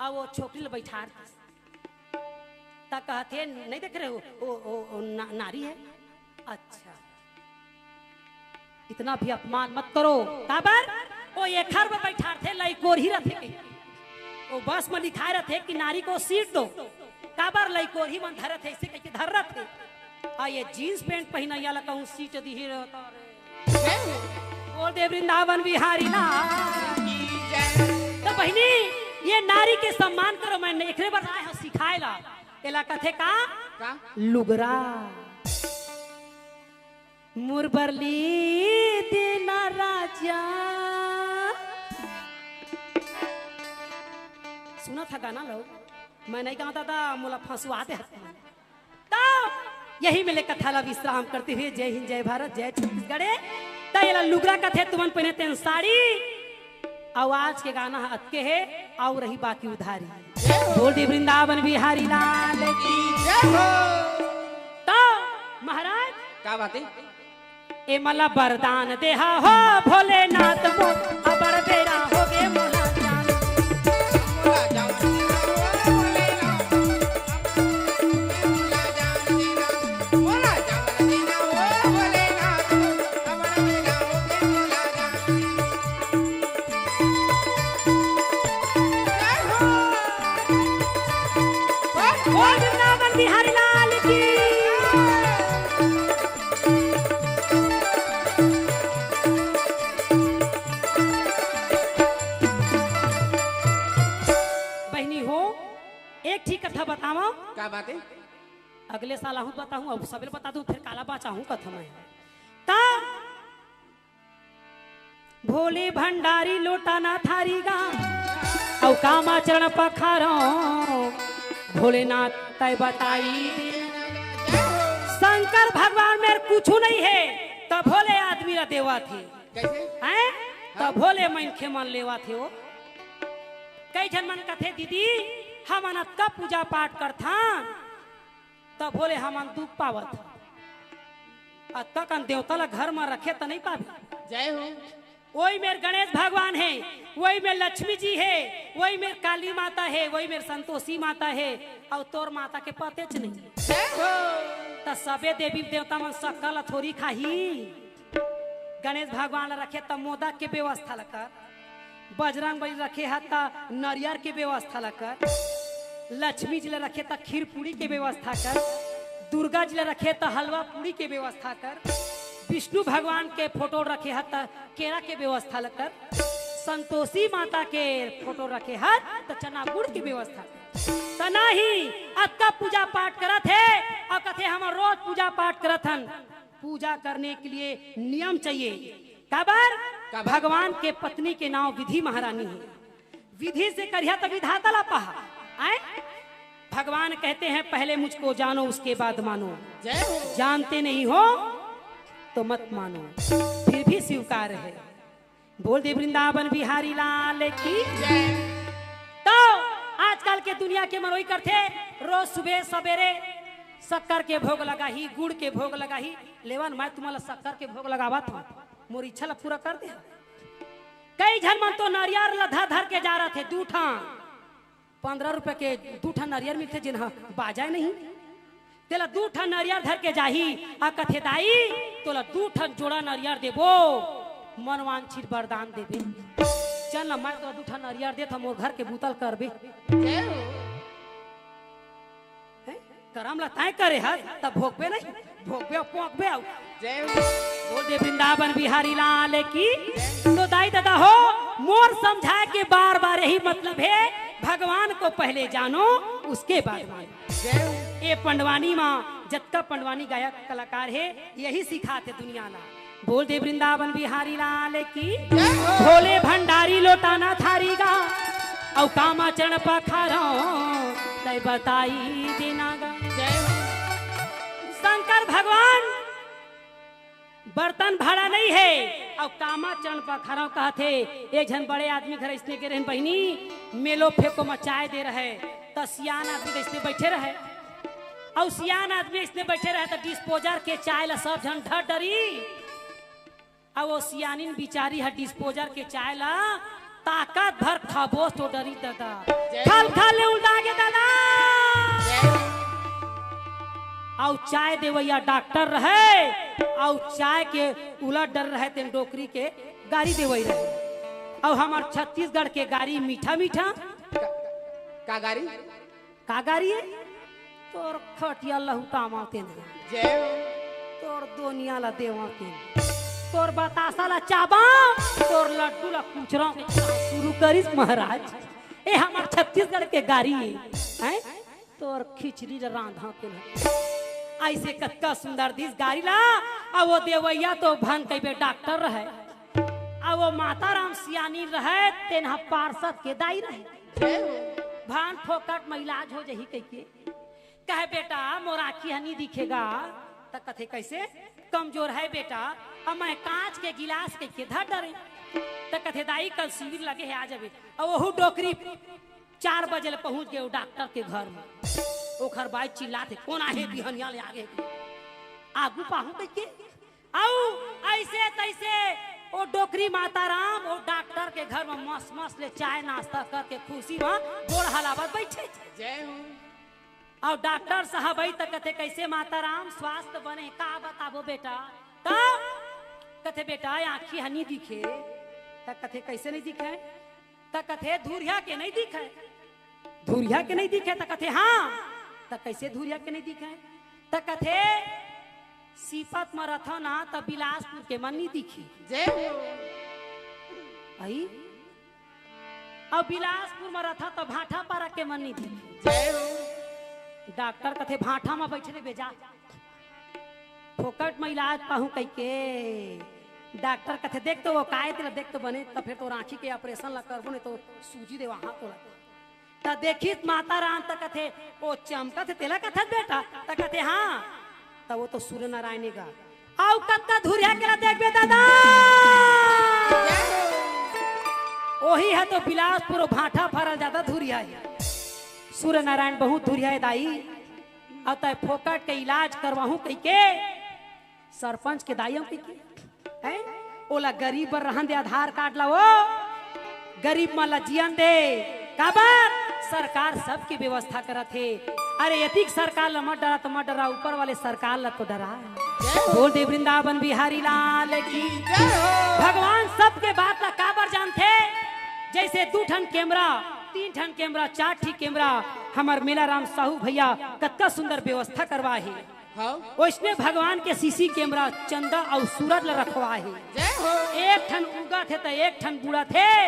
अब वो छोकरी ल बैठार दिस। त कहत हे, "नहीं देख रहे हो, ओ, ओ, ओ, ना, नारी है।" अच्छा, इतना भी अपमान मत करो। काबर? ओ एखर में बैठारथे, लइकोरही रथे। ओ बस में लिखाए रथे कि नारी को सीट दो। काबर? लइकोरही मन धरत हे, इसे कहिके धर रथे। आ ये जींस पैंट पहिनैया ला कहूँ सीट दिही रहता रे। बोल दे वृंदावन बिहारी लाल। तो बहिनी, ये नारी के सम्मान करो, मैं एकरे बर आए हूँ सिखाए ला। एला कथे का? का? लुगरा। मुरबरली देना राजा। सुना था गाना लो, मैं नहीं गाता था, मोला फंसवा दे। तो यही में ले कथा ला विश्राम करते हुए जय हिंद, जय भारत, जय छत्तीसगढ़। त एला लुगरा कथे तुमन पहिने तेन साड़ी। अउ आज के गाना ह अतके हे, अउ रही बाकी उधारी। बोल दे वृंदावन बिहारी लाल की। जय हो। तो महाराज का बात है? ए मला वरदान देहा हो भोलेनाथ मोर, अबड़ बेरा होगे मोला जान। बोल वृंदावन बिहारी लाल की। बहिनी हो, एक ठीक कथा बतावं। का बात है? अगले साल आहूँ बताहूँ, अब सबेरे बता दूँ, फिर काला बाचाहूँ कथा मैं। त भोले भंडारी लोटा ना थारी गा, अउ कामाचरण पखारो। भोलेनाथ तय बताई दे। शंकर भगवान मेर कुछु नहीं है, त भोले आदमी ला देवत हे। कैसे? हैं? त भोले मनखे मन लेवत हे वो। कई झन मन कथे, "दीदी, हमन अतका पूजा पाठ करथन, त भोले हमन दुख पावत हन। अतका कन देवता ला घर म रखे त नहीं पाबे।" जय हो। वही मेर गणेश भगवान हे, वही मेर लक्ष्मी जी हे, वही मेर काली माता हे, वही मेर संतोषी माता हे, अउ तोर माता के पतेच नहीं। जय हो। त सबे देवी देवता मन सक्का ला थोरी खाही। गणेश भगवान ला रखे त मोदक के व्यवस्था ला कर, बजरंग बली रखे ह त नरियर के व्यवस्था ला कर, लक्ष्मी जी ला रखे त खीर पूड़ी के व्यवस्था कर, दुर्गा जी ला रखे त हलवा पूड़ी के व्यवस्था कर, विष्णु भगवान के फोटो रखे ह त केरा के व्यवस्था ला कर, संतोषी माता के फोटो रखे ह त चना गुड़ के व्यवस्था कर। त नाही, अतका पूजा पाठ करत हे अउ कथे, "हमन रोज पूजा पाठ करत हन।" पूजा करने के लिए नियम चाहिए। काबर? काबर? भगवान के पत्नी के नाम विधि महारानी हे। विधि से करिहा त विधाता ला पाहा। आय? भगवान कहते हैं, "पहले मुझको जानो, उसके बाद मानो।" जय हो। जानते नहीं हो तो मत मानो, फिर भी स्वीकार है। बोल दे वृंदावन बिहारी लाल की। जय। तो आजकल के दुनिया के मनोई करथे, रोज सुबह सवेरे शक्कर के भोग लगाही, गुड़ के भोग लगाही। लेवन, मैं तुम्हारा शक्कर के भोग लगावत हूँ, मोर इच्छा ला पूरा कर दे। कई झन मन तो नरियर ला धर धर के जा रहे थे, दू ठा पंद्रह रुपया के दू ठन नरियर मिलथे, जेन ह बाजय नहीं, तेला दू ठन नरियर धर के जाही, आ कथे, "दाई, तोला दू ठन जोड़ा नरियर देबो, मनवांछित वरदान देबे।" चल ना, मैं तोला दू ठन नरियर देत हंव, मोर घर के बुता ल करबे। जय हो। हैं? करम ला तैं करे हस, तब भोगबे नहीं, भोगबे अउ पोंकबे अउ। जय हो। बोल दे वृंदावन बिहारी लाल की। तो दाई ददा हो, मोर समझाए के बार बार यही मतलब है, भगवान को पहले जानो, उसके बाद मानो। जय हो। ये पंडवानी माँ, जतका पंडवानी गायक कलाकार है, यही सिखाथे दुनिया ला। बोल दे वृंदावन बिहारी लाल की। जय हो। भोले भंडारी लोटाना थारी गा, अउ कामा चरण पखारो, तै बताई देना गा। जय हो। शंकर भगवान बर्तन भाड़ा नहीं है, अउ कामा चरण पखारो कहथे। एक झन बड़े आदमी घर इसने गे रहेन बहिनी, मेलो फेंको म चाय दे रहे, त सियान आदमी त इसने बैठे रहे, अउ सियान आदमी इसने बैठे रहे, त डिस्पोजर के चाय ला सब झन ढर डरी। अउ वो सियानिन बिचारी ह डिस्पोजर के चाय ला ताकत भर खबोस तो डरी ददा। जय। खल खल ले उल्टा गे ददा। जय। अउ चाय देवैया डॉक्टर रहे, अउ चाय के उलट डर रहे, तेन डोकरी के गारी देवई रहे। अउ हमर छत्तीसगढ़ के गारी मीठा मीठा। का, का गारी? का गारी है? तोर खटिया लहुटावा तेन। जय हो। तोर दोनिया ला देवा तेन। तोर बतासा ला चाबा, तोर लड्डू ला कुचरा। शुरू करिस महाराज। ए हमर छत्तीसगढ़ के गारी है, हैं? तोर खिचड़ी ला रांधा तेन। ऐसे कतका सुंदर दिस गारी ला, अउ वो देवैया तो भन कहिबे डॉक्टर रहे, अउ वो माता राम सियानी रहे, तेन ह पार्षद के दाई रहे। जय हो। भान फोकट म इलाज हो जही कहिके। कहे, "बेटा, मोर आँखी ह नी दिखे गा।" त कथे, "कैसे?" "कमजोर है बेटा, अब मैं कांच के गिलास कहिके धर डरे।" त कथे, "दाई, कल शिविर लगे हे, आ जाबे।" अउ ओहू डोकरी चार बजे ले पहुंच गे ओ डॉक्टर के घर म। ओखर बाई चिल्लाथे, "कोन आहे बिहनिया ले आगे?" "आगू पाहूं कहिके।" अउ ऐसे तैसे ओ डोकरी माता राम ओ डॉक्टर के घर म मस मस ले चाय नाश्ता करके खुशी म गोड़ हलावत बैठे। जय हो। अउ डॉक्टर साहब आई त कथे, "कैसे माता राम, स्वास्थ्य बने?" "का बताबो बेटा?" त कथे, "बेटा, आँखी ह नी दिखे।" त कथे, "कैसे नहीं दिखे?" त कथे, "धुरिया के नहीं दिखे।" "धुरिया के नहीं दिखे?" त कथे, "हाँ।" त कैसे धुरिया के नहीं दिखे? त कथे, "सीपत म रथव ना, त बिलासपुर के मन नहीं दिखी।" जय हो। आई? अउ बिलासपुर म रथव, त भाटापारा के मन नहीं दिखी। जय हो। डॉक्टर कथे, "भाटा म बैठे रहिबे जा, फोकट म इलाज पाहूं" कहिके। डॉक्टर कथे, "देख तो वो काय तेला, देख तो बने, त फेर तोर आँखी के ऑपरेशन ला करबो, नहीं तो सूजी देवा हाथ तोला।" त देखिस माता राम त कथे, "ओ चमकत हे तेला कथस बेटा?" त कथे, "हाँ।" त वो तो सूर्य नारायण हे गा। अउ कतका धुरिया के ला देखबे दादा, ओही ह तो बिलासपुर भाटापारा जादा धुरिया हे। सूर्य नारायण बहुत धुरिया हे दाई। अउ तैं फोकट के इलाज करवाहूं कहिके सरपंच के दाई अउ कहिके, हैं? ओला गरीब बर रहन दे आधार कार्ड ला, ओ गरीब मन ला जियन दे। काबर? सरकार सबके व्यवस्था करत हे। अरे, एतिक सरकार ला मत डरा त मत डरा, ऊपर वाले सरकार ला तो डरा। जय हो। बोल दे वृंदावन बिहारी लाल की। जय हो। भगवान सबके बात ला काबर जानथे? जैसे दू ठन कैमरा, तीन ठन कैमरा, चार ठी कैमरा, हमर मेला राम साहू भैया कतका सुंदर व्यवस्था करवाए हे। हाँ। ओइसने भगवान के सीसी कैमरा चंदा अउ सूरज ल रखवाए हे। जय हो। एक ठन उगत हे त एक ठन बुड़त हे,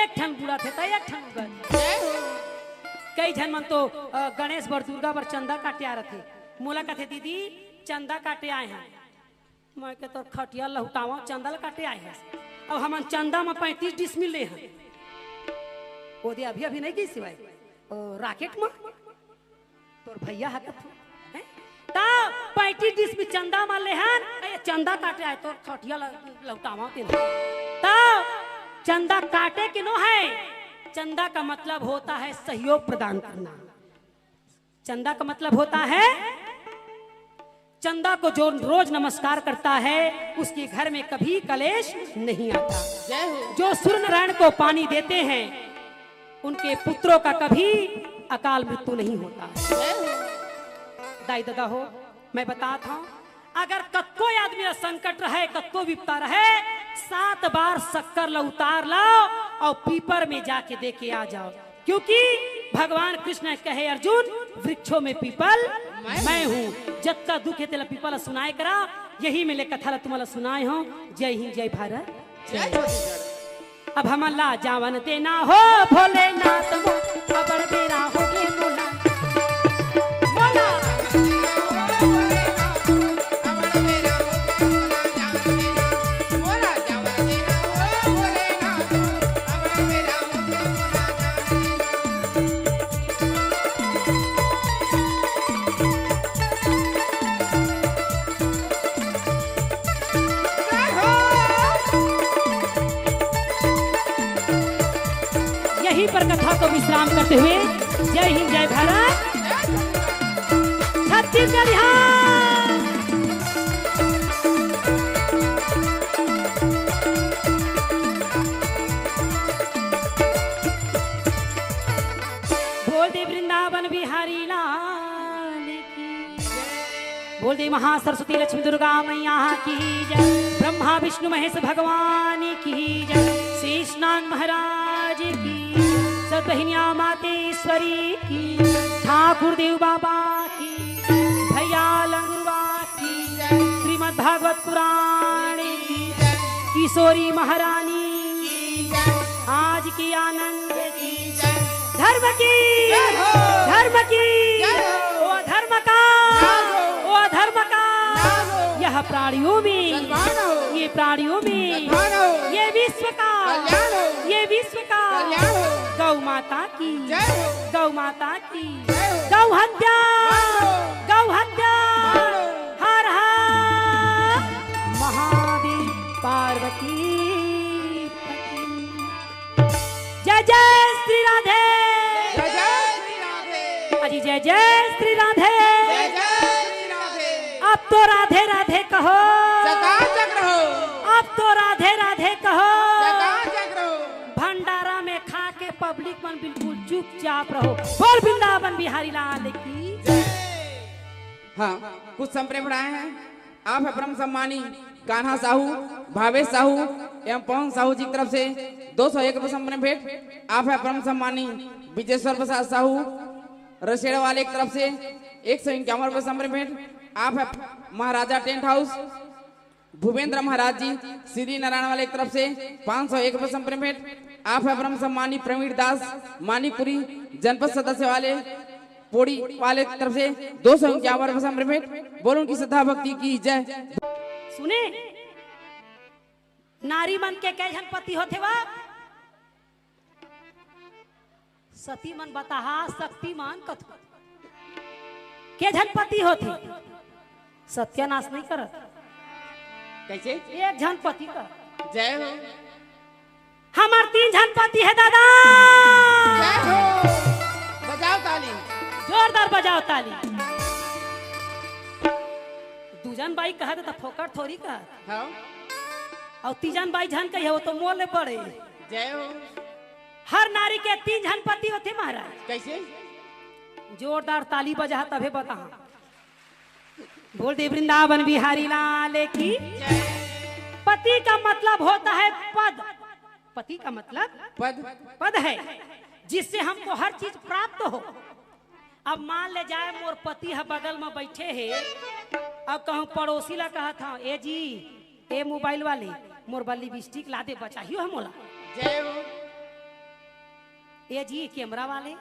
एक ठन बुड़त हे त एक ठन उगत हे। जय हो। कई झन मन तो, अ, गणेश बर, दुर्गा बर चंदा काटे आ रथे। मोला कथे, "दीदी, चंदा काटे आए हन।" मैं के, "तोर खटिया लहुटावा, चंदा ल काटे आए हस। अब हमन चंदा म पैंतीस डिसमिल ले हन।" ओ दे अभी, अभी नहीं गई सिवाय, ओ, राकेट म। तोर भैया ह कथे, हैं? त पैंतीस डिसमिल चंदा मांग ले हन, ए, चंदा काटे आय, तोर खटिया ल-, लौटावा तेन। त चंदा काटे के नो है, चंदा का मतलब होता है सहयोग प्रदान करना। चंदा का मतलब होता है, चंदा को जो रोज नमस्कार करता है, उसके घर में कभी कलेश नहीं आता। जय हो। जो सूर्य नारायण को पानी देते हैं, उनके पुत्रों का कभी अकाल मृत्यु नहीं होता। जय हो। दाई ददा हो, मैं बतात हूँ, अगर कतको आदमी ला संकट रहे, कतको विपदा रहे, सात बार शक्कर ला उतार लाओ अउ पीपर में जाके दे के आ जाओ, क्योंकि भगवान कृष्ण कहे, "अर्जुन, वृक्षों में पीपल मैं हूँ।" जतका दुख हे तेला पीपल ला सुनाय करा। यही में ले कथा ला तुमन ला सुनाय हूँ। जय हिंद, जय भारत। जय छत्तीसगढ़। अब हमन ला जावन देना हो भोलेनाथ मो, अबड़ बेरा होगे मोला। मोला। यहीं पर कथा को विश्राम करते हुए जय हिंद, जय भारत, छत्तीसगढ़। बोल दे वृंदावन बिहारी लाल की। बोल दे महासरस्वती लक्ष्मी दुर्गा मैया की जय, ब्रह्मा विष्णु महेश भगवान की जय, शेषनाग महाराज की, सतबहिनिया मातेश्वरी की, ठाकुर देव बाबा की, भैया लंगुरवा की जय, श्रीमद् भागवत पुराण की जय, किशोरी महारानी की जय, आज की आनंद की धर्म की, धर्म की, ओ धर्म का, ओ धर्म का, यह प्राणियों में, ये प्राणियों में, ये विश्व का, ये विश्व का, गौ माता की, गौ माता की, गौ हत्या, गौ हत्या, हर हर महादेव, पार्वती पति। जय जय श्री राधे। जय जय श्री राधे। अजी जय जय श्री राधे। जय जय श्री राधे। अब तो राधे राधे कहो। चकाचक रहो। अब तो राधे राधे कहो। चकाचक रहो। भंडारा में खा के पब्लिक मन बिल्कुल चुपचाप रहो। बोल वृंदावन बिहारी लाल की। हाँ, कुछ संप्रेम बढ़ाए हैं। आप है परम सम्मानी कान्हा साहू, भावेश साहू एवं पवन साहू जी की तरफ से दो सौ एक रुपये संप्रेम भेंट। आप है परम सम्मानी विजेश्वर प्रसाद साहू रसेड़ा वाले की तरफ से एक सौ इक्यावन रुपये संप्रेम भेंट। आप है महाराजा टेंट हाउस भूपेंद्र महाराज जी श्री नारायण वाले की तरफ से पाँच सौ एक रुपये संप्रेम भेंट। आप है परम सम्मानी प्रवीण दास मानिकपुरी जनपद सदस्य वाले पोड़ी वाले की तरफ से दो सौ इक्यावन रुपये संप्रेम भेंट। बोलो उनकी श्रद्धा भक्ति की जय। सुने, नारी मन के कई झन पति होथे वा? सती मन बताहा, शक्ति मन कथो। के झन पति होथे? सत्यानाश नहीं करत। कैसे? एक झन पति कर। जय हो। हमर तीन झन पति हे दादा। जय हो। बजाओ ताली। जोरदार बजाओ ताली। दू झन बाई कहत त फोकट थोड़ी कहत। हाँ। अउ तीजन बाई झन कहिए, वो तो मोर ले बड़े। जय हो। हर नारी के तीन झन पति होथे महाराज। कैसे? जोरदार ताली बजा तभे बता। बोल दे वृंदावन बिहारी लाल की। पति का मतलब होता है पद। पति का मतलब पद। पद है, जिससे हमको हर चीज प्राप्त हो। अब मान ले जाए, मोर पति ह बगल म बैठे हे, अब कहूँ पड़ोसी ला कहत हव, "ए जी, ए मोबाइल वाले, मोर बर लिपस्टिक ला दे, बचाही हो मोला।" जय हो। "ए जी, कैमरा वाले,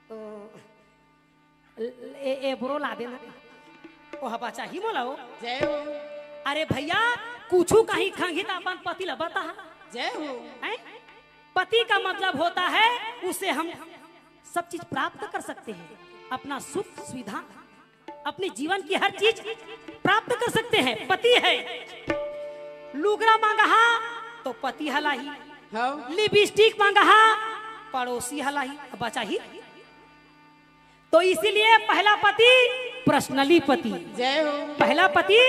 तो ए, ए ब्रो ला देना, ओह बचाही मोला हो।" जय हो। अरे भैया, कुछु कहीं खंगी त अपन पति ला बता। जय हो। हैं? पति का मतलब होता है, उससे हम सब चीज प्राप्त कर सकते हैं। अपना सुख सुविधा, अपने जीवन की हर चीज प्राप्त कर सकते हैं। पति है, लुगरा मांगहा तो पति ह लाही, हाँ। लिपस्टिक मांगहा, पड़ोसी ह लाही, बचा ही। तो इसीलिए पहला पति पर्सनली पति, जय हो। पहला पति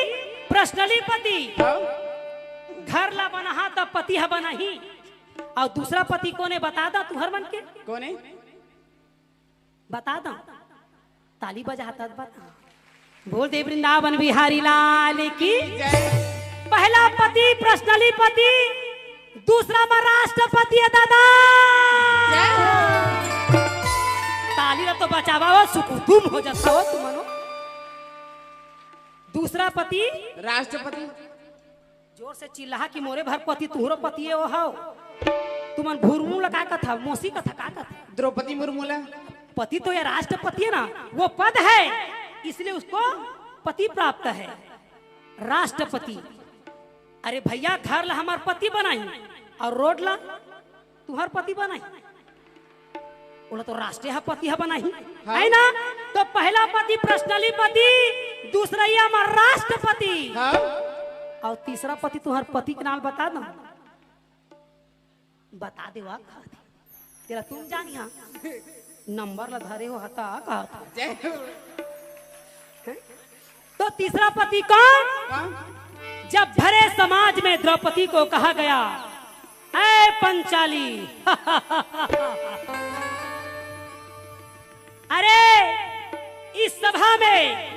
पर्सनली पति। हाँ। घर ला बनाहा तब पति ह बनाही। और दूसरा पति कोने बता दा तुहर मन के? कोने? बता दा। ताली बजा तब बता। बोल दे वृंदावन बिहारी लाल की। जय। पहला पति पर्सनली पति, दूसरा में राष्ट्रपति है दादा। जय हो। ताली ला तो बजावा हो, सुकुदुम हो जाता हो तुम मनो। दूसरा पति राष्ट्रपति। जोर से चिल्ला कि मोरे भर पति तुहरो पति है वो हो। तुमन भुरमू ला का कथा, मौसी कथा का कथा? द्रौपदी मुर्मू ला। पति तो ये राष्ट्रपति है ना, वो पद है, इसलिए उसको पति प्राप्त है, राष्ट्रपति। अरे भैया, घर ला हमार पति बनाही और रोड ला तुहर पति बनाही, ओला तो राष्ट्रीय ह पति ह बनाही, हाँ। है ना? तो पहला पति पर्सनली पति, दूसरा ये हमार राष्ट्रपति, हाँ। और तीसरा पति तुहर पति के नाम बता दो। बता दे वा कहत हे। तेला तुम जानिहा। नंबर ला धरे हो हता कहत हे। जय हो। हैं? तो तीसरा पति कौन? हाँ। जब भरे समाज में द्रौपदी को कहा गया, "ऐ पंचाली।" अरे, इस सभा में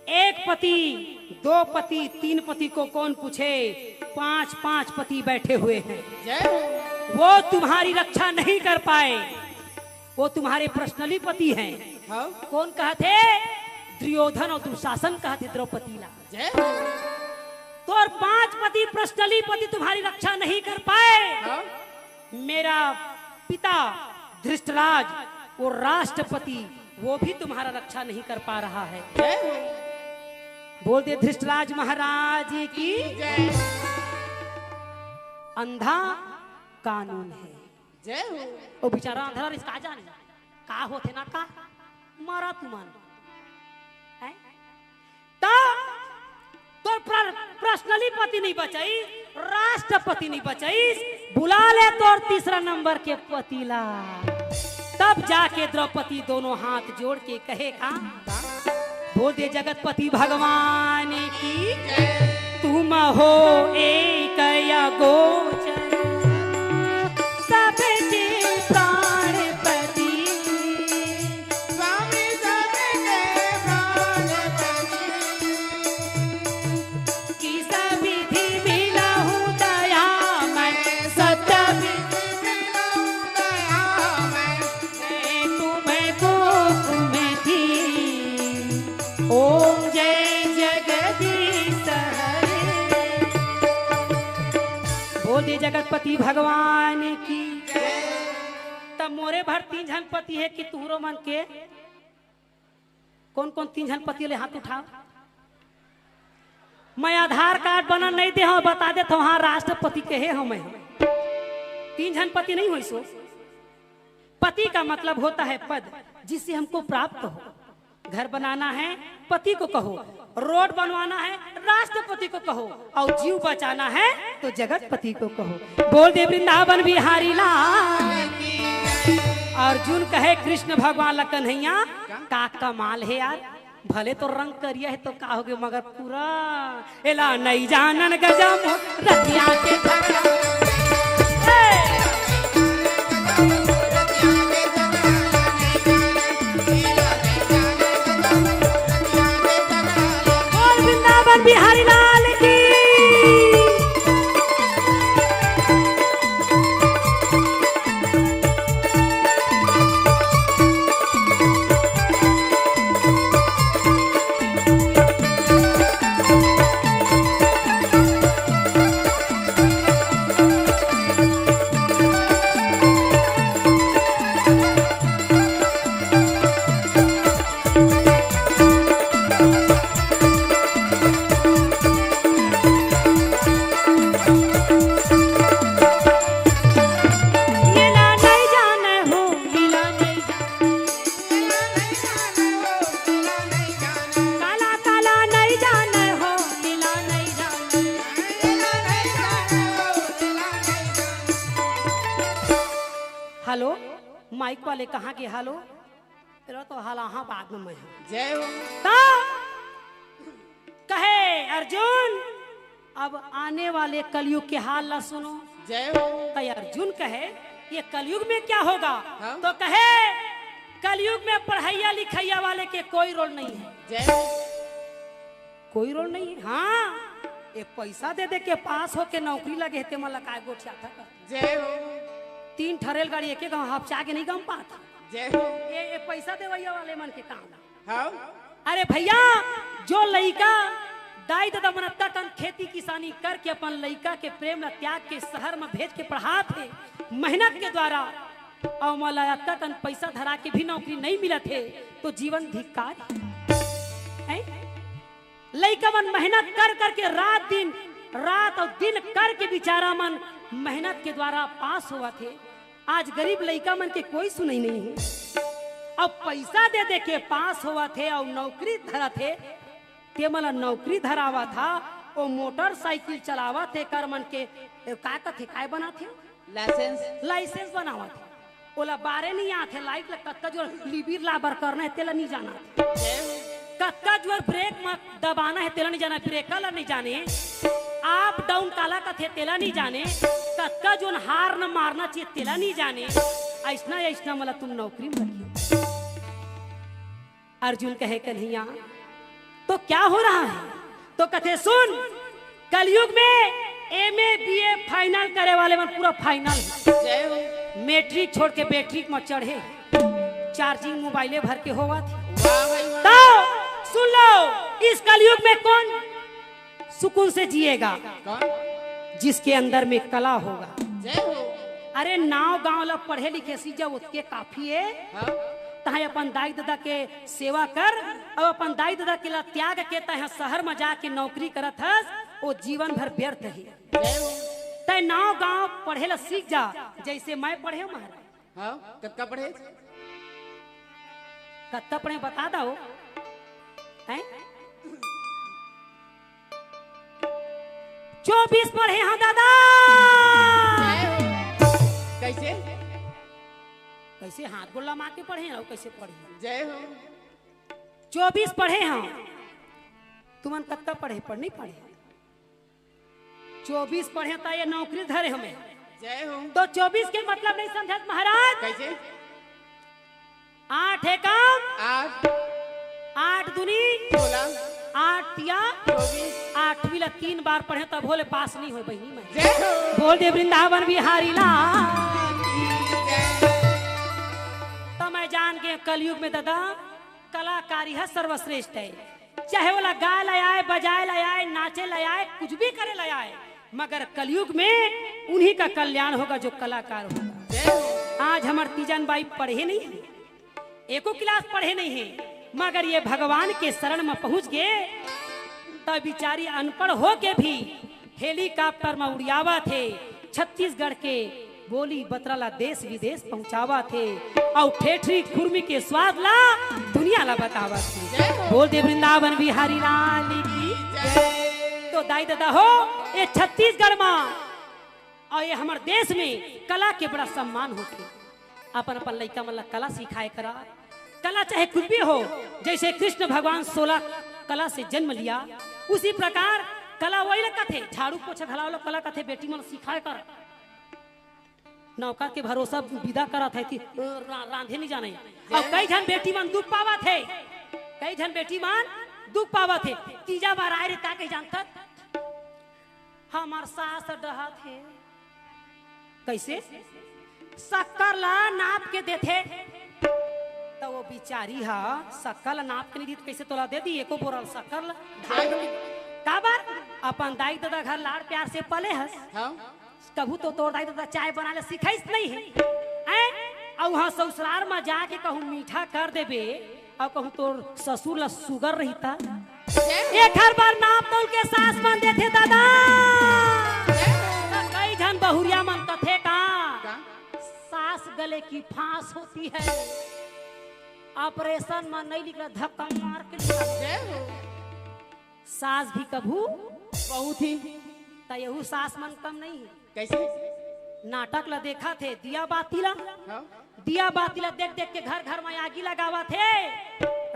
एक पति, दो पति, तीन पति को कौन पूछे? पांच पांच पति बैठे हुए हैं। जय हो। वो तुम्हारी रक्षा नहीं कर पाए, वो तुम्हारे पर्सनली पति हैं। हाँ। कौन कहत हे? दुर्योधन और दुशासन कहत हे द्रौपदी ला। जय हो। तो और पांच पति पर्सनली पति तुम्हारी रक्षा नहीं कर पाए। हाँ। मेरा पिता धृष्टराज, वो राष्ट्रपति, वो भी तुम्हारा रक्षा नहीं कर पा रहा है। जय हो। बोल दे धृष्टराज महाराज की। जय। अंधा कानून है। जय हो। वो बेचारा अंधरा रिस का जाने का होथे ना का, मरा तुमन। हैं? त तोर प्र-, पर्सनली पति नहीं बचाई, राष्ट्रपति नहीं बचाई, बुला ले तोर तीसरा नंबर के पति ला। तब जाके द्रौपदी दोनों हाथ जोड़ के कहे का, बोल दे जगतपति भगवान की, तुम हो एक अगोचर सबके प्राणपति। स्वामी सबके प्राणपति। किस विधि मिलहु दयामय, सत विधि मिलहु दयामय। मैं तुम्हें को तुम्हें थी। ओम जय जगदीश हरे। बोल दे जगतपति भगवान की। तब मोरे भर तीन झन पति हे कि तुहरो मन के? कौन कौन तीन झन पति ले हाथ उठाओ। मैं आधार कार्ड बना नहीं दे हूं, बता देता हूं, हाँ, राष्ट्रपति के हे हूं मैं। तीन झन पति नहीं होइस हो। पति का मतलब होता है पद, जिससे हमको प्राप्त हो। घर बनाना है, पति को कहो। रोड बनवाना है, राष्ट्रपति को कहो। और जीव बचाना है, तो जगतपति को कहो। बोल दे वृंदावन बिहारी लाल। अर्जुन कहे कृष्ण भगवान ला, कन्हैया, का कमाल हे यार, भले तो रंग करिया हे तो का होगे, मगर पूरा एला नइ जानन गजम रतिया के झगड़ा। ए! बोल वृंदावन बिहारी लाल की। माइक वाले कहाँ गे? हेलो, तेरा तो हाल आहा बाद में मैं हूँ। जय हो। तो कहे अर्जुन, अब आने वाले कलयुग के हाल ला सुनो। जय हो। तो अर्जुन कहे, ये कलयुग में क्या होगा? हाँ। तो कहे, कलयुग में पढ़ैया लिखैया वाले के कोई रोल नहीं है। जय हो। कोई रोल नहीं है। हाँ, ये पैसा दे दे के पास होके नौकरी लगे हे, ते मन ला काय गोठियाथा कर। जय हो। तीन ठा रेलगाड़ी एक एक गाँव हपचा के नहीं गम पाता। जय हो। ये, ये पैसा देवैया वाले मन के काम। हाँ। अरे भैया, जो लइका दाई ददा मन अतका कन खेती किसानी करके अपन लइका के प्रेम ला त्याग के शहर में भेज के पढ़ात हे मेहनत के द्वारा, अउ मोला अतका कन पैसा धरा के भी नौकरी नहीं मिलत हे, तो जीवन धिक्कार है। लइका मन मेहनत कर करके रात दिन, रात अउ दिन करके बेचारा मन मेहनत के द्वारा पास होवत हे। आज गरीब लइका मन के कोई सुनई नहीं हे। अब पैसा दे दे के पास होवत हे अउ नौकरी धरत हे। ते मन ला नौकरी धरावत हा, ओ मोटरसाइकिल चलावत हे, कर मन के, ए, का कथे, काय बनात हे? लाइसेंस। लाइसेंस बनावत हे। ओला बारे नहीं आत हे, लाइट ला कतका जोर लिबिर लाबर करना हे, तेला नहीं जाना। जय हो। कतका जोर ब्रेक म दबाना हे, तेला नहीं जाना, ब्रेक ला नहीं जाने। अप डाउन काला कथे, तेला नहीं जाने। कतका जोन हार्न मारना चाहिए, तेला नहीं जाने। ऐसना, ऐसना मला तुम नौकरी में रखियो। अर्जुन कहे, कन्हैया, तो क्या हो रहा है? तो कथे, सुन, कलयुग में एमए बीए फाइनल करे वाले मन पूरा फाइनल हे। जय हो। मैट्रिक छोड़ के बैट्रिक में चढ़े, चार्जिंग मोबाइले भर के होवत हे। वाह भाई वाह। तो सुन लो, इस कलयुग में कौन सुकून से जिएगा? कौन? जिसके अंदर में कला होगा। जय हो। अरे, नाव गांव ला पढ़े लिखे सीख जा, ओतके काफी हे। हाँ। तहां अपन दाई ददा के सेवा कर, अउ अपन दाई ददा के ला त्याग के तहां शहर में जाके नौकरी करत हस, वो जीवन भर व्यर्थ हे। जय हो। तय नाव गांव पढ़े ला सीख जा, जैसे मैं पढ़े हूं महाराज। हाँ, कतका पढ़े? कतका पढ़े बता दो। हैं? चौबीस पढ़े हंव दादा। जय हो। कैसे? कैसे हाथ गोड़ लमा के पढ़े हंव, कैसे पढ़े? जय हो। चौबीस पढ़े हंव। तुमन कतका पढ़े, पढ़ नहीं पढ़े? चौबीस पढ़े त ये नौकरी धरे हमें। जय हो। तो चौबीस के मतलब नहीं समझत महाराज? कैसे? आठ एकम आठ। आठ दूनी सोलह। आठ तिया चौबीस। आठवीं ला तीन बार पढ़े तभो ले पास नहीं होय बहिनी मैं। जय हो। बोल दे वृंदावन बिहारी लाल। जय। त मैं जान के कलयुग में दादा कलाकारी ह सर्वश्रेष्ठ हे। चाहे ओला गाय ला आय, बजाय ला आय, नाचे ला आय, कुछ भी करे ला आय, मगर कलयुग में उन्हीं का कल्याण होगा जो कलाकार होगा। आज हमर तीजन बाई पढ़े नहीं हे, एको क्लास पढ़े नहीं हे, मगर ये भगवान के शरण में पहुंच गे, त बिचारी अनपढ़ होके भी हेलीकॉप्टर म उड़ियावत हे, छत्तीसगढ़ के बोली बतरा ला देश विदेश पहुंचावत हे, अउ ठेठरी खुरमी के स्वाद ला दुनिया ला बतावत हे। जय हो। बोल दे वृंदावन बिहारी लाल की जय। तो दाई ददा हो, ये छत्तीसगढ़ मा अउ ये हमर देश में कला के बड़ा सम्मान होथे। अपन अपन लइका मन ला कला सिखाए करा। कला चाहे कुछ भी हो, जैसे कृष्ण भगवान सोलह कला से जन्म लिया, उसी प्रकार कला वही ला कथे, झाड़ू पोछा घलाव ला कला कथे, बेटी मन सिखाए कर। नौकर के भरोसा विदा करत हे कि रा-, रांधे नहीं जाने। अउ कई झन बेटी मन दुख पावत हे, कई झन बेटी मन दुख पावत हे। तीजा बार आए रे, का कही जानथस? हमर सास डहत हे। कैसे? शक्कर ला नाप के देथे। त वो बिचारी हा शक्कर ला नाप के नहीं दी, त कैसे तोला दे दी? एको बोरल शक्कर ला। काबर? अपन दाई ददा घर लाड़ प्यार से पले हस। हाँ। कभू तो तोर दाई ददा चाय बनाए ला सिखाइस नहीं हे। हैं? अउ उहाँ ससुरार मा जाके कहूँ मीठा कर देबे, अउ कहूँ तोर ससुर ला सुगर रहिता। एखर बर नाप तौल के सास मन देथे दादा। त कई झन बहुरिया मन कथे का, का? सास गले की फांस होती है, ऑपरेशन मा नहीं निकला, धक्का मार के निकला। जय हो। सास भी कभू बहुत ही। त यहू सास मन कम नहीं हे। कैसे? नाटक ला देखत हे, दिया बाती ला। हाँ। दिया बाती ला देख देख के घर घर में आगी लगावत हे।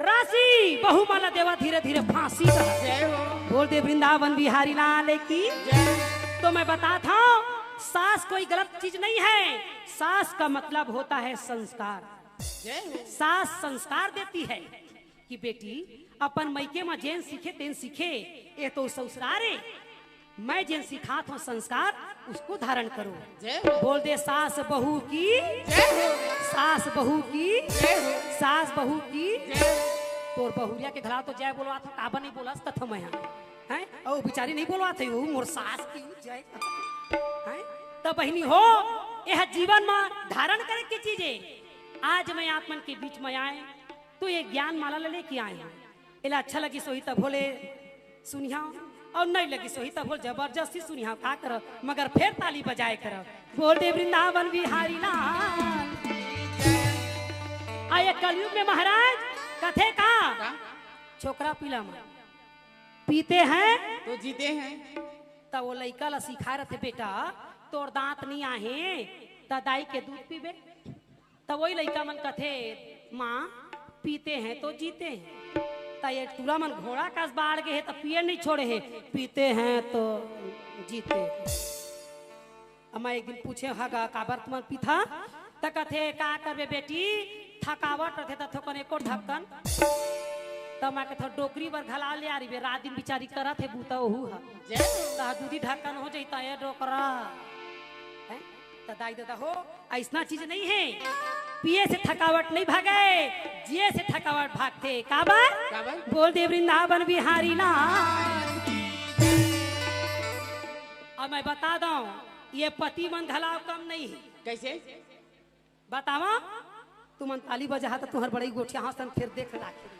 राशि बहू मन ला देवा धीरे धीरे फांसी का। जय हो। बोल दे वृंदावन बिहारी लाल की। जय। तो मैं बताता हूँ, सास कोई गलत चीज नहीं है। सास का मतलब होता है संस्कार। जय हो। सास संस्कार देती है कि बेटी, अपन मइके म जेन सीखे तेन सीखे, ये तो ससुरार ए। मैं जेन सिखात हूँ संस्कार, उसको धारण करो। जय हो। बोल दे सास बहू की। जय हो। सास बहू की। जय हो। सास बहू की। जय हो। तोर बहुरिया के घला तो जय बोलवात हूँ, काबर नहीं बोलस कथो मैं हा। हैं? अउ बिचारी नहीं बोलवात हे, वो मोर सास की जय। हैं? त बहिनी हो, यह जीवन म धारण करे के चीज ए। आज मैं आप मन के बीच में आए, तो ये ज्ञान माला ले लेके आए हूँ। एला अच्छा लगिस होही तभो ले सुनिहा, अउ नहीं लगिस होही तभो ले जबरदस्ती सुनिहा, का करव, मगर फेर ताली बजाए करव। बोल दे वृंदावन बिहारी लाल। आ ये कलयुग में महाराज कथे का? का? छोकरा पीला मन पीते हैं तो जीते हैं। त वो लइका ला सिखाए रथे, बेटा, तोर दांत नहीं आहे, त दाई के दूध पीबे। त वही लइका मन कथे, माँ, पीते हैं तो जीते हैं। त ये टूरा मन घोड़ा कस बाढ़ गे हे, त पिए नहीं छोड़े हे, पीते हैं तो जीते हैं। अम्मा एक दिन पूछे, हगा, काबर तुमन पीथा? त कथे, का करबे बेटी, थकावट रथे त थोकन एको ढक्कन। त मैं कथे, डोकरी बर घला ले आ रही बे, रात दिन बिचारी करत हे बूता ओहू ह। जय हो। त दूधी ढक्कन हो जाई त ए डोकरा। हैं? त दाई ददा हो, अइसना चीज नहीं है। पिए से थकावट नहीं भागे, जिए से थकावट भागथे। काबर? काबर? बोल दे वृंदावन बिहारी लाल। अब मैं बता दंव, ये पति मन घला कम नहीं है। कैसे? बतावा, तुमन ताली बजाहा त तुहर बड़ई गोठिया हंसन फिर देख लागे।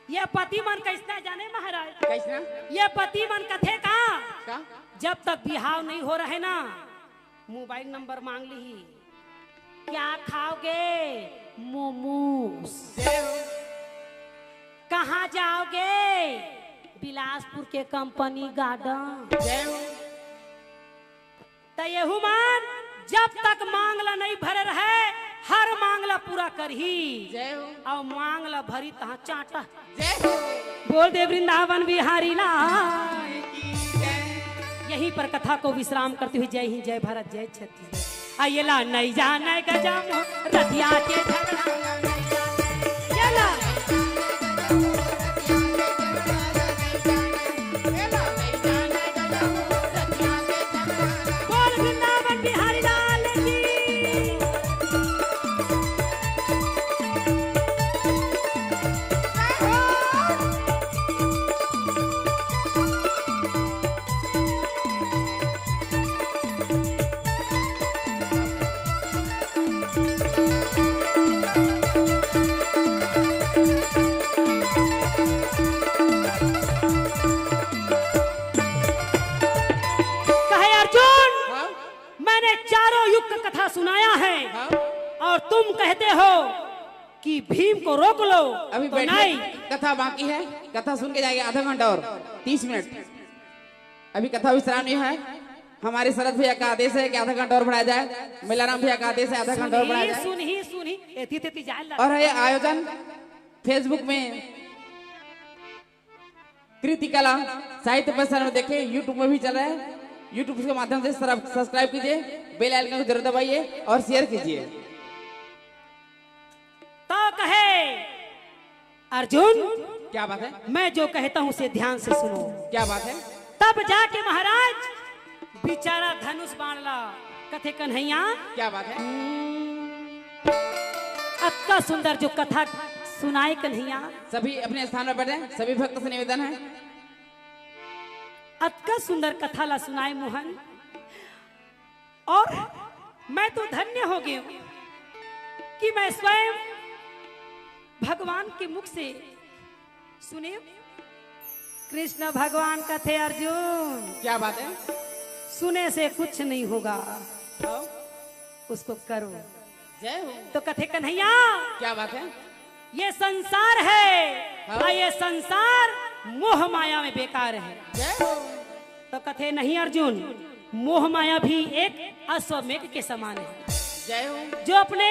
ये पति मन कैसना जाने महाराज? कैसना? ये पति मन कथे का? का? जब तक बिहाव नहीं हो रहे ना, मोबाइल नंबर मांग लिही। क्या खाओगे? मोमोज। जय हो। कहाँ जाओगे? बिलासपुर के कंपनी गार्डन। जय हो। त एहू मन जब तक मांग ला नहीं भरे रहे, हर मांग ला पूरा करही। जय हो। अउ मांग ला भरी तहाँ चाटा। जय हो। बोल दे वृंदावन बिहारी लाल। यहीं पर कथा को विश्राम करते हुए जय हिंद, जय भारत, जय छत्तीसगढ़। आ ये ला नहीं जाने गजम रतिया के झगड़ा। ये ला। बोल वृंदावन बिहारी लाल की। कहे अर्जुन, हाँ? मैंने चारों युग का कथा सुनाया है, हाँ? और तुम कहते हो कि भीम को रोक लो, अभी तो बैठिए, नहीं। कथा बाकी है, कथा सुन के जाएगी आधा घंटा और तीस मिनट। अभी कथा विश्राम नहीं है। हमारे शरद भैया का आदेश है कि आधा घंटा और बढ़ाया जाए, मेलाराम भैया का आदेश है आधा घंटा और बढ़ाया जाए। सुनही, सुनही, एती तेती जाए लग। और ये आयोजन Facebook में कृति कला साहित्य प्रसारण में देखें, YouTube में भी चल रहा है। YouTube के माध्यम से सब्सक्राइब कीजिए, बेल आइकन को जरूर दबाइए और शेयर कीजिए। तो कहे अर्जुन, क्या बात है? मैं जो कहता हूँ उसे ध्यान से सुनो। क्या बात है? तब जाके महाराज बिचारा धनुष बाण ला कथे कन्हैया। क्या बात है? अतका सुंदर जो कथा सुनाए कन्हैया। सभी अपने स्थान पर बैठे, सभी भक्त से निवेदन है। अतका सुंदर कथा ला सुनाए मोहन। और मैं तो धन्य हो गई हूँ कि मैं स्वयं भगवान के मुख से सुने। कृष्ण भगवान कथे अर्जुन, क्या बात है? सुने से कुछ नहीं होगा, हाँ? उसको करो। जय हो। तो कथे कन्हैया, क्या बात है? ये संसार है, हाँ। और ये संसार मोह माया में बेकार है। जय हो। तो कथे नहीं अर्जुन, मोह माया भी एक अश्वमेघ के समान है। जय हो। जो अपने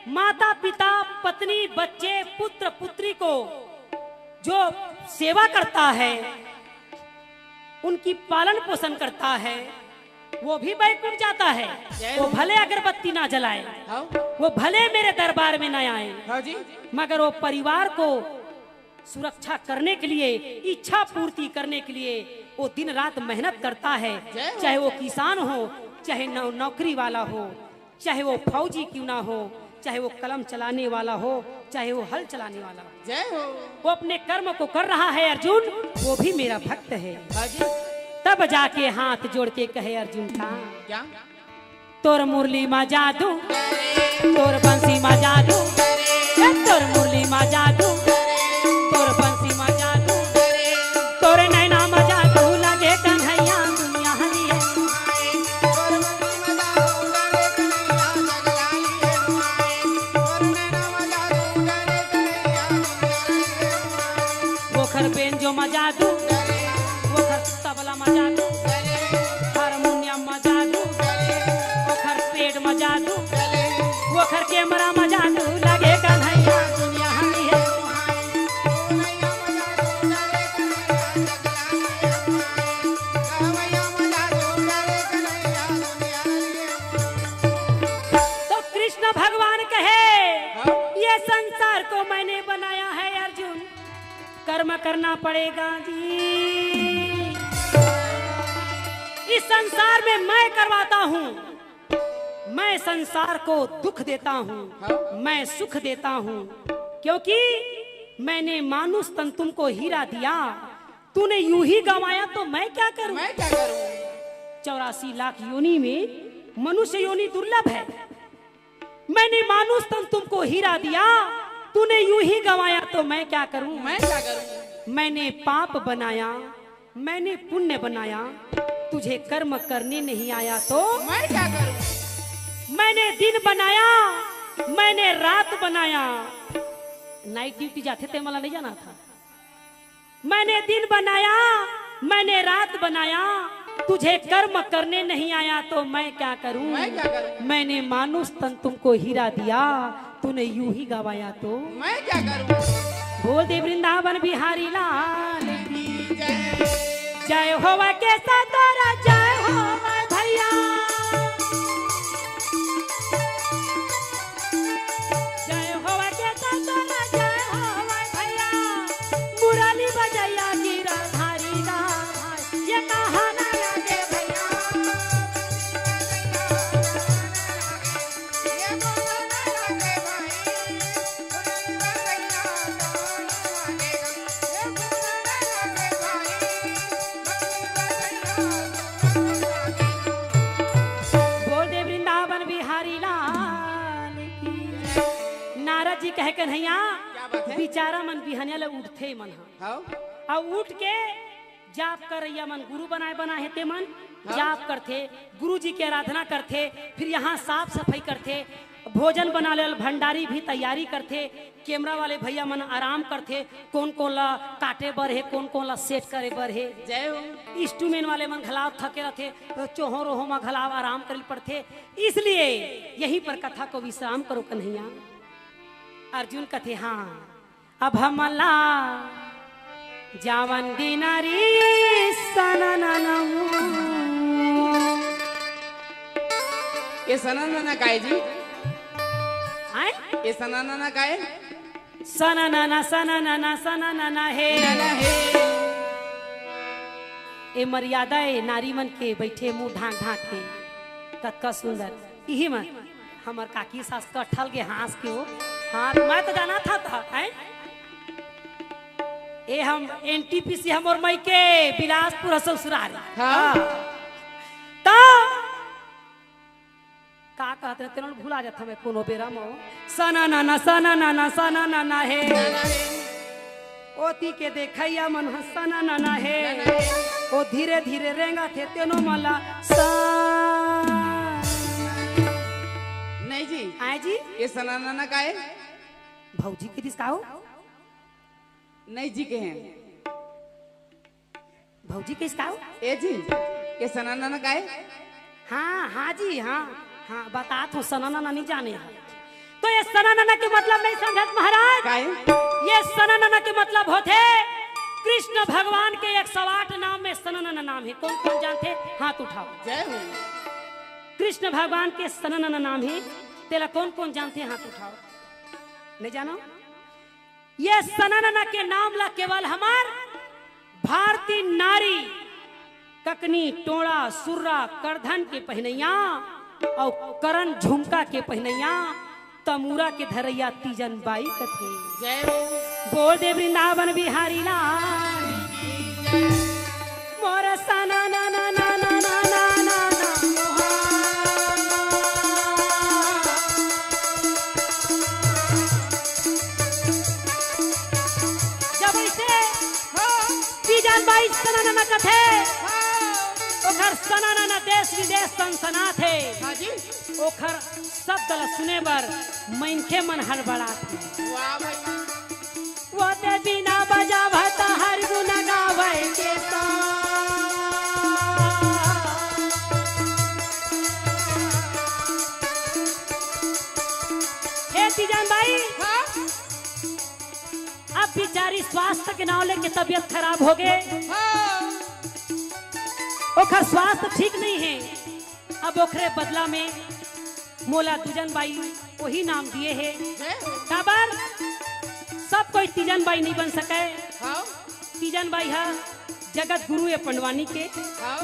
माता पिता, पत्नी, बच्चे, पुत्र पुत्री को जो सेवा करता है, उनकी पालन पोषण करता है, वो भी बैकुंठ जाता है। जय वो हो। भले अगरबत्ती ना जलाए, हाँ। वो भले मेरे दरबार में ना आए, हाँ जी। मगर वो परिवार को सुरक्षा करने के लिए, इच्छा पूर्ति करने के लिए वो दिन रात मेहनत करता है। जय हो। चाहे वो किसान हो, चाहे नौ-, नौकरी वाला हो, चाहे वो फौजी क्यों ना हो, चाहे वो कलम चलाने वाला हो, चाहे वो हल चलाने वाला हो। जय हो। वो अपने कर्म को कर रहा है अर्जुन, वो भी मेरा भक्त है। हाँ जी। तब जाके हाथ जोड़ के कहे अर्जुन का, क्या? तोर मुरली मा जादू, तोर बंसी मा जादू, ए, तोर मुरली मा जादू, तोर बंसी मा जादू, तोर नैना मा जादू लगे कन्हैया दुनिया हरी है। ओखर बेंजो मा जादू, ओखर तबला मा जादू, हारमोनियम मा जादू, ओखर पेट मा जादू, ओखर कैमरा मा जादू लगे कन्हैया दुनिया हरी है। तो कृष्ण भगवान कहे, हाँ। ये संसार को मैंने बनाया है अर्जुन, कर्म करना पड़ेगा जी। इस संसार में मैं करवाता हूँ, मैं संसार को दुख देता हूँ, हाँ। मैं सुख देता हूँ, क्योंकि मैंने मानुष तन तुमको हीरा दिया, तूने यूं ही गंवाया तो मैं क्या करूं? मैं क्या करूं? चौरासी लाख योनि में मनुष्य योनि दुर्लभ है। मैंने मानुष तन तुमको हीरा दिया, तूने यूं ही गंवाया तो मैं क्या करूं? मैं क्या करूं? मैंने पाप बनाया, मैंने पुण्य बनाया, तुझे कर्म करने नहीं आया तो मैं क्या करूं? मैंने दिन बनाया, मैंने रात बनाया। नाइट ड्यूटी जाते ते मला नहीं जाना था। मैंने दिन बनाया, मैंने रात बनाया, तुझे कर्म करने नहीं आया तो मैं क्या करूं? मैं क्या करूं? मैंने मानुष तन तुमको हीरा दिया, तूने यूं ही गंवाया तो मैं क्या करूं? बोल दे वृंदावन बिहारी लाल की जय। जय होवा के सतोरा, जय होवा भैया। जय होवा के सतोरा, जय होवा भैया। मुरली बजैया गिरधारी दा भाई, ये कहा ना लगे भैया। बोल दे वृंदावन बिहारी लाल की। नारद जी कहे, कन्हैया, क्या बात है? बिचारा मन बिहनिया ले उठथे मन ह। हाँ। अउ उठ के जाप करइया मन गुरु बनाए बना हे ते मन हाँ। जाप करथे, गुरु जी के आराधना करथे, फिर यहाँ साफ सफाई करथे, भोजन बनाने वाले भंडारी भी तैयारी करथे, कैमरा वाले भैया मन आराम करथे, कोन कोन ला काटे बर हे, कोन कोन ला सेट करे बर हे। जय हो। इंस्ट्रूमेंट वाले मन घलाव थके रथे, तो चोहो रोहो मा घलाव आराम करे पड़थे। इसलिए यहीं पर कथा को विश्राम करो कन्हैया। अर्जुन कथे, हाँ, अब हमला जावन दिनारी सनननमू। ये सननना काय जी? आय? ये सननना काय? सननना, सननना, सननना हे। नना हे। ए मर्यादा ए नारी मन के बैठे मुंह ढांक ढांक के। कतका सुंदर। इही मन हमर काकी सास कठल के हाँस के हो। हाँ, मैं तो जाना था, था, हैं? ए हम एनटीपीसी हमर मइके बिलासपुर ससुरारी। हाँ। हाँ। तो का कहत रहे, तेनो भुला जात हमें कोनो बेरा मो। सना नाना, सना नाना, सना नाना हे। ओती के देखैया मन ह सना नाना हे। ओ धीरे धीरे रेंगा थे तेनो मला सा। नहीं जी। आए जी? ये सना नाना का है? भौजी के दिस का हो? नहीं जी के हैं। भौजी के दिस का हो? ए जी, ये सना नाना का है? हाँ, हाँ जी, हाँ। हाँ, बतात हँव, सनाना नहीं जाने हे। तो ये सनाना के मतलब नहीं समझत महाराज। काहे? ये सनाना के मतलब होथे कृष्ण भगवान के एक सौ आठ नाम में सनाना नाम हे। कोन कोन जानथे, हाथ उठाओ। जय हो। कृष्ण भगवान के सनाना नाम हे, तेला कोन कोन जानथे, हाथ उठाओ। नहीं जानो? ये सनाना के नाम ला केवल हमर भारतीय नारी ककनी, टोड़ा, सुर्रा, करधन के पहिनइया अउ करन झुमका के पहिनइया तमूरा के धरइया तीजन बाई कथे। जय हो। बोल दे वृंदावन बिहारी लाल। मोर सना ना ना ना ना ना ना ना ना। जब ऐसे हाँ। तीजन बाई सना ना ना कथे, हाँ। ओखर सना ना ना देश विदेश सनसनाथे। हाँ जी। ओखर शब्द ल सुने बर मनखे मन हड़बड़ाथे। वाह भाई। वो ते बीना बजावत हर गुन गावै के सा। हे तीजन बाई, हाँ? अब बिचारी स्वास्थ्य के नाव लेके तबियत खराब हो गे। हाँ। ओखर स्वास्थ्य ठीक नहीं हे। अब ओखरे बदला में मोला दूजन बाई वही नाम दिए हे। जय हो। काबर? सब कोई तीजन बाई नहीं बन सके। हाँ। तीजन बाई हा जगत गुरु ए पंडवानी के। हाँ।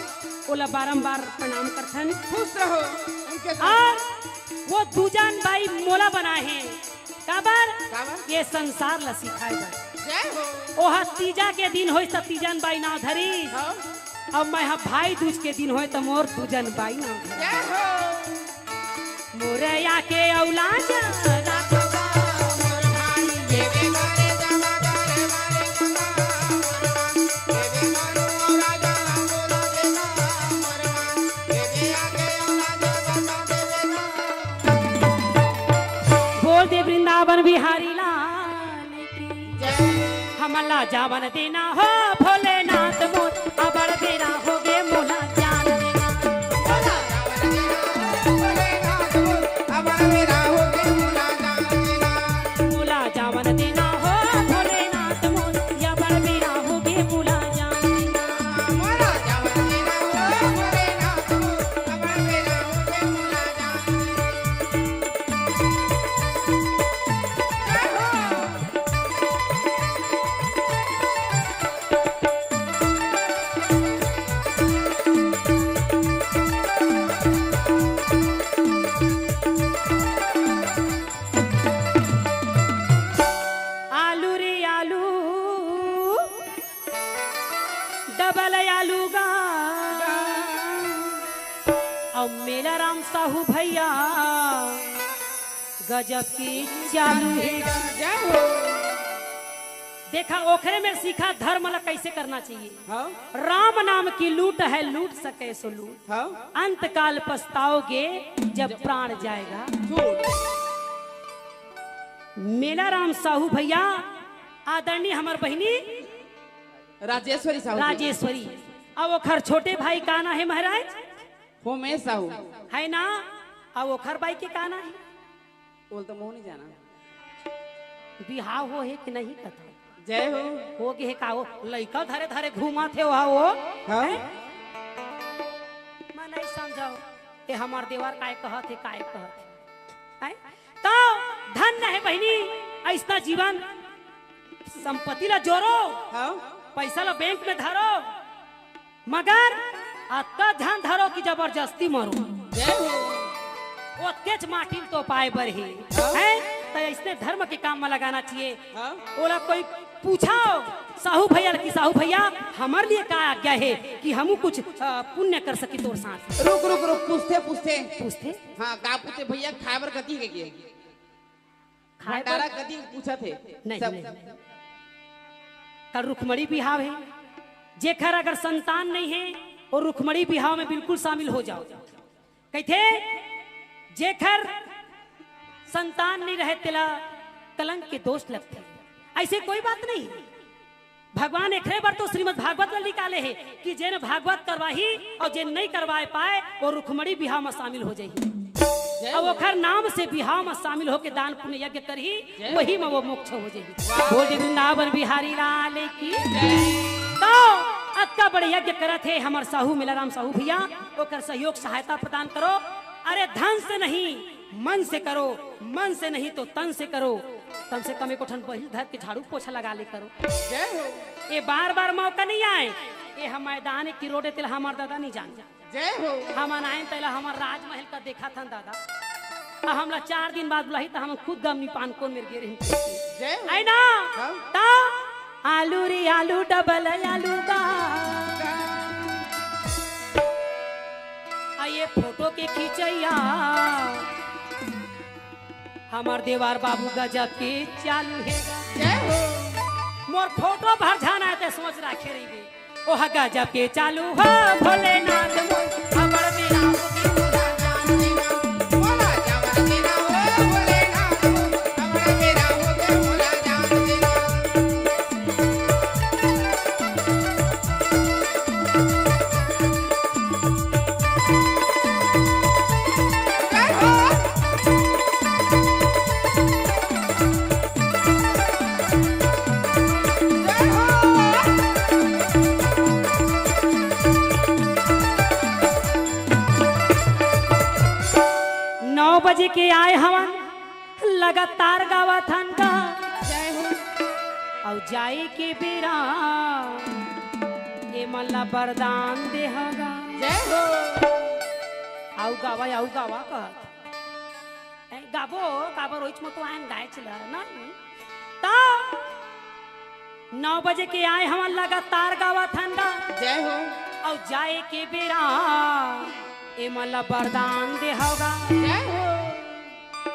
ओला बारंबार प्रणाम करथन। खुश रहो। उनके साथ। और वो दूजन बाई मोला बनाए हे। काबर? काबर? ये संसार ला सिखाए बर। जय हो। ओहा तीजा के दिन होइस त तीजन बाई नाव धरिस। हाँ। अब मैं हा भाई दूज के दिन होए त मोर दूजन बाई नाव धरिस। जय हो। मोरया के औलाद राखबा मोर भाई, ये रे मारे जमा करे मारे जमा मोर भाई, ये रे मारो राजा बोला देना मोर भाई, ये रे आके औलाद बता देना। बोल दे वृंदावन बिहारी लाल की। जय। हमला जावन देना हो भोलेनाथ मोर, अबड़ बेरा हो गे मोला जान देना। मोला जावन देना हो भोलेनाथ मोर, अबड़ बेरा हो गे मोला जान देना। आलू रे आलू, डबल आलू गा। अउ मेला राम साहू भैया गजब के चालू हे। जय हो। देखा, ओखरे में सीखा धर्म ला कैसे करना चाहिए। हाँ। राम नाम की लूट है, लूट सके सो लूट। हाँ। अंत काल पछताओगे जब प्राण जाएगा। झूठ। मेला राम साहू भैया, आदरणीय हमर बहिनी राजेश्वरी साहू जी। राजेश्वरी। अब ओखर छोटे भाई का ना हे महाराज? होमेश साहू। है ना? अब ओखर बाई के का ना हे? ओला तो मोहू नहीं जाना। बिहाव हो हे कि नहीं कथा? जय हो। हो गे हे का हो? लइका धरे धरे घूमत हे वहा वो। हाँ। हैं? मैं नहीं समझव, ये हमार देवर काय कहत हे, काय कहत हे। हैं? तो धन्य हे बहिनी, ऐसना जीवन, संपत्ति ला जोरो, हाँ। पैसा ला बैंक में धरो, मगर अतका झन धरो कि जबरदस्ती मरो। जय हो। ओतकेच माटी ल तो पाए बर हे, हाँ। हैं? त अइसने धर्म के काम म लगाना चाहिए। हाँ। ओला कोई पूछो साहू भैया ल कि साहू भैया, हमर लिए का आज्ञा हे कि हमू कुछ, अ, पुण्य कर सकी तोर साथ। रुक, रुक, रुक, पूछथे, पूछथे। पूछथे? हाँ, का पूछथे भैया, खाए बर कथी हे के? खाए बर भंडारा कथी पूछत हे? नहीं, सब नहीं। कल रुक्मणी बिहाव हे, जेखर अगर संतान नहीं हे, वो रुक्मणी बिहाव में बिल्कुल शामिल हो जाओ। कहिथे, जेखर संतान नहीं रहे, तेला कलंक के दोष लगथे। ऐसे कोई बात नहीं। भगवान एखरे बर तो श्रीमद् भागवत ल निकाले हे कि जेन भागवत करवाही अउ जेन नहीं करवाए पाए, वो रुक्मणी बिहाव में शामिल हो जाही। जय अब हो। ओखर नाम से बिहाव म शामिल होके दान पुण्य यज्ञ करही, जय हो। वही म वो मोक्ष हो जाही। वाह। बोल दे वृंदावन बिहारी लाल की। जय। तो अतका बड़े यज्ञ करत हे हमर साहू मेलाराम साहू भैया, ओकर सहयोग सहायता प्रदान करो। अरे धन से नहीं, मन से करो, मन से नहीं तो तन से करो। कम से कम एको ठन बहिल धर के झाड़ू पोछा लगा ले करो। जय हो। ये बार बार मौका नहीं आए, ये हम मैदान की रोड हे, तेला हमर दादा नहीं जान। जय हो। हमन आएन तेला हमर राजमहल का देखत हन दादा। अब हमला चार दिन बाद बुलाही त हमन खुद गमनी पान कोन मेर गे रही। जय हो। है ना? हाँ। त आलू रे आलू डबल आलू बा। आ ये फोटो के खींचैया हमर देवार बाबू गजब के चालू हे। जय हो। मोर फोटो भर झन आए ते सोच राखे रहिबे। ओह गजब के चालू हो भोलेनाथ मोर, अबड़ बेरा हो गे मोला जान देना। मोला जान देना हो भोलेनाथ मोर, अबड़ बेरा हो गे मोला जान देना। जय हो। नौ बजे के आए हवन, लगातार गावत हन गा। जय हो। अउ जाए के बेरा ए मन ला वरदान देहा गा। जय हो। अउ गावा, अउ गावा कहत। ए, गाबो, काबर ओइच म तो आयन गायच ल, ना? त नौ बजे के आए हवन लगातार गावत हन गा। जय हो। अउ जाए के बेरा ए मन ला वरदान देहा गा। जय हो।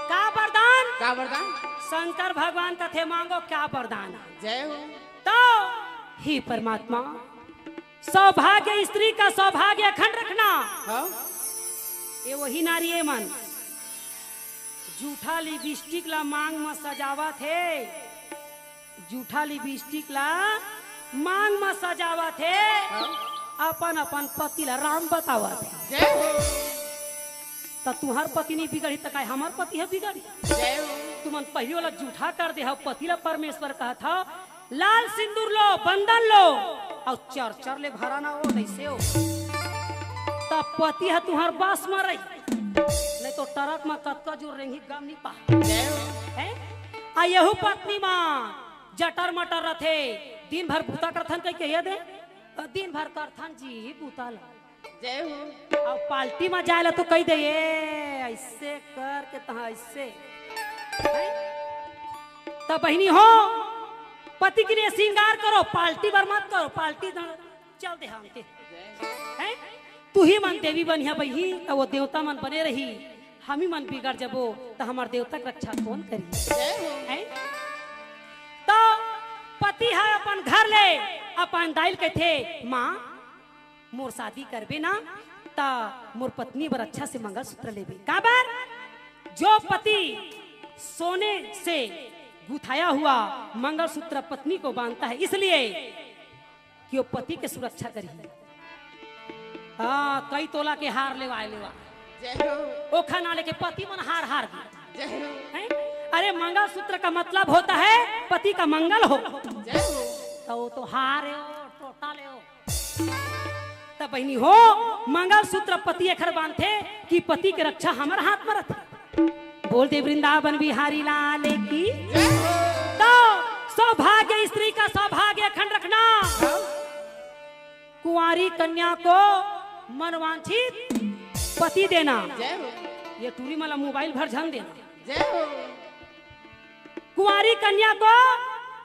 का वरदान? का वरदान? शंकर भगवान कथे मांगो का वरदान? जय हो। त हे परमात्मा, सौभाग्य स्त्री का सौभाग्य अखंड रखना। हाँ। ये वही नारी ए मन जूठा लिपस्टिक ला मांग म सजावत हे, जूठा लिपस्टिक ला मांग म सजावत हे, हाँ। अपन अपन पति ला राम बतावत हे। जय हो। त तुंहर पति नहीं बिगड़ी त काय हमर पति ह बिगड़ी? जय हो। तुमन पहिली ओला जूठा कर दे हव, पति ला परमेश्वर कहत हव, लाल सिंदूर लो, बंदन लो, अउ चर चर ले भरा ना हो, तइसे हो। त पति ह तुंहर बस म रही, नहीं तो ट्रक म कतका जोर रेंगी गम नहीं पा। जय हो। हैं? आ यहू पत्नी म जटर मटर रथे, दिन भर बूता करथन कहि कहिए दे, दिन भर करथन जी बूता ला। जय हो। अउ पार्टी म जाए ला तो कहि दे, "ए, अइसे करके तहाँ अइसे।" हैं? त बहिनी हो, पति के लिए श्रृंगार करो, पार्टी बर मत करो, पार्टी न-, चल दे हमके। हैं? तुही मन देवी बनिहा बहिनी, त वो देवता मन बने रही, हमी मन बिगड़ जबो, त हमर देवता के रक्षा कौन करी? जय हो। हैं? त पति ह अपन घर ले, अपन दाई ल कहिथे, "माँ, मोर शादी करबे ना, त मोर पत्नी बर अच्छा से मंगलसूत्र लेबे।" काबर? जो पति सोने से गुथाया हुआ मंगलसूत्र पत्नी को बांधता है, इसलिए कि वो पति के सुरक्षा करही। हाँ, कई तोला के हार लेवाए लेवा। जय हो। ओखर ना लेके पति मन हार हार गे। जय हो। हैं? अरे, मंगलसूत्र का मतलब होता है पति का मंगल हो। जय हो। त वो तो हार हे, टोटा ले हो। त बहिनी हो, मंगलसूत्र पति एखर बांधथे कि पति के रक्षा हमर हाथ म रथे। बोल दे वृंदावन बिहारी लाल की। जय हो। त सौभाग्य स्त्री का सौभाग्य अखंड रखना। हाँ। कुंवारी कन्या को मनवांछित पति देना। जय हो। ये टूरी मन ला मोबाइल भर झन देना। जय हो। कुंवारी कन्या को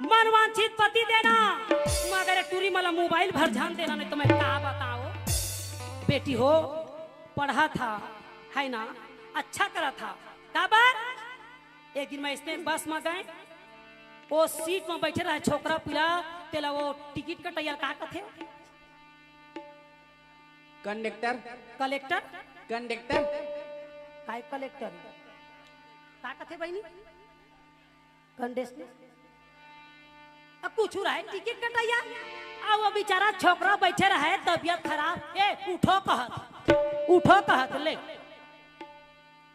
मनवांछित पति देना, मगर ये टूरी मन ला मोबाइल भर झन देना, नहीं तो मैं का बताओ। बेटी हो, पढ़ा था, है ना, अच्छा करा था, काबर? एक दिन मैं इसने बस में गए, वो सीट में बैठे रहे छोकरा पीला, तेला वो टिकट कटैया का कथे? कंडक्टर। कलेक्टर? कंडक्टर। काय कलेक्टर? का कथे बहिनी? कंडक्टर? अब कुछ रहे टिकट कटैया, अब वो बेचारा छोकरा बैठे रहे, तबियत खराब, "ए, उठो," कहत, "उठो," कहत, ले।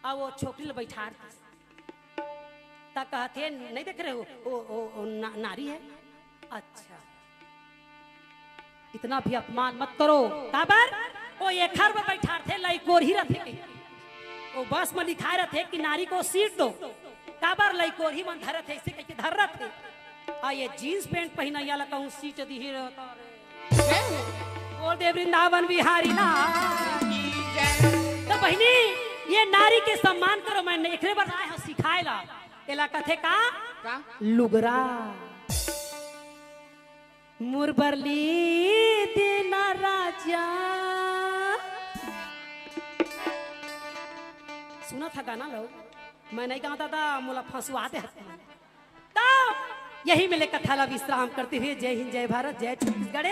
अब वो छोकरी ल बैठार दिस। त कहथे, "नहीं देख रहे हो, वो, वो, वो ना, नारी है।" अच्छा, इतना भी अपमान मत करो। काबर? वो एखर बर बैठारथे, लइकोरही रथे। वो बस में लिखाए रथे कि नारी को सीट दो। काबर? लइकोरही मन धरत हे, इसे कहिके धर रथे। आ ये जींस पैंट पहिनइया ला कहूँ सीट दिही रहता रे। बोल दे वृंदावन बिहारी लाल। तो बहिनी, ये नारी के सम्मान करो, मैं एकरे बर आए हूँ सिखाए ला। एला कथे का? का? लुगरा। मुर बर ली देना राजा। सुना था गाना लो, मैं नहीं गाँव दादा, मोला फंसवा दे हत। तो यही मेले कथा ला विश्राम करते हुए जय हिंद, जय भारत, जय छत्तीसगढ़।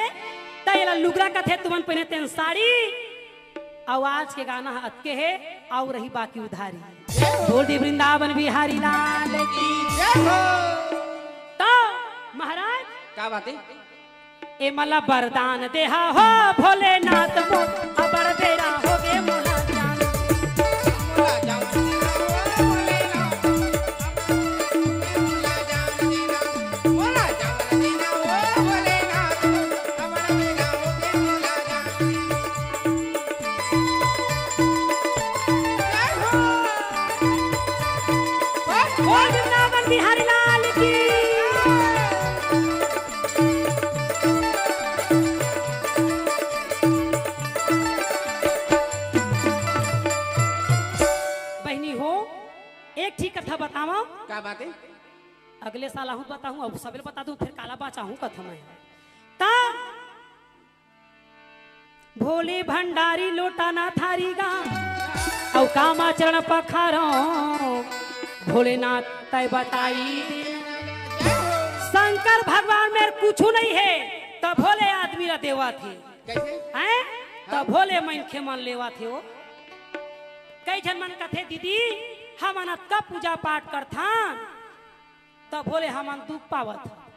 त एला लुगरा कथे, तुमन पहिने तेन साड़ी। अउ आज के गाना ह अतके हे, अउ रही बाकी उधारी। बोल दे वृंदावन बिहारी लाल की। जय हो। तो महाराज, का बात है? ए मला वरदान देहा हो भोलेनाथ मोर, अबड़ बेरा होगे मोला जान। बोल वृंदावन बिहारी लाल की। बहिनी हो, एक ठीक कथा बतावं। का बात है? अगले साल आहूँ बताहूँ, अब सबेल बता दूँ, फिर काला बाचाहूँ कथा मैं। त भोले भंडारी लोटाना थारी गा, अउ कामाचरण पखारो, भोलेनाथ तय बताई दे। शंकर भगवान मेर कुछु नहीं है, त भोले आदमी ला देवत हे। कैसे? हैं? त हाँ। भोले मनखे मन लेवत हे वो। कई झन मन कथे, "दीदी, हमन अतका पूजा पाठ करथन, त भोले हमन दुख पावत हन।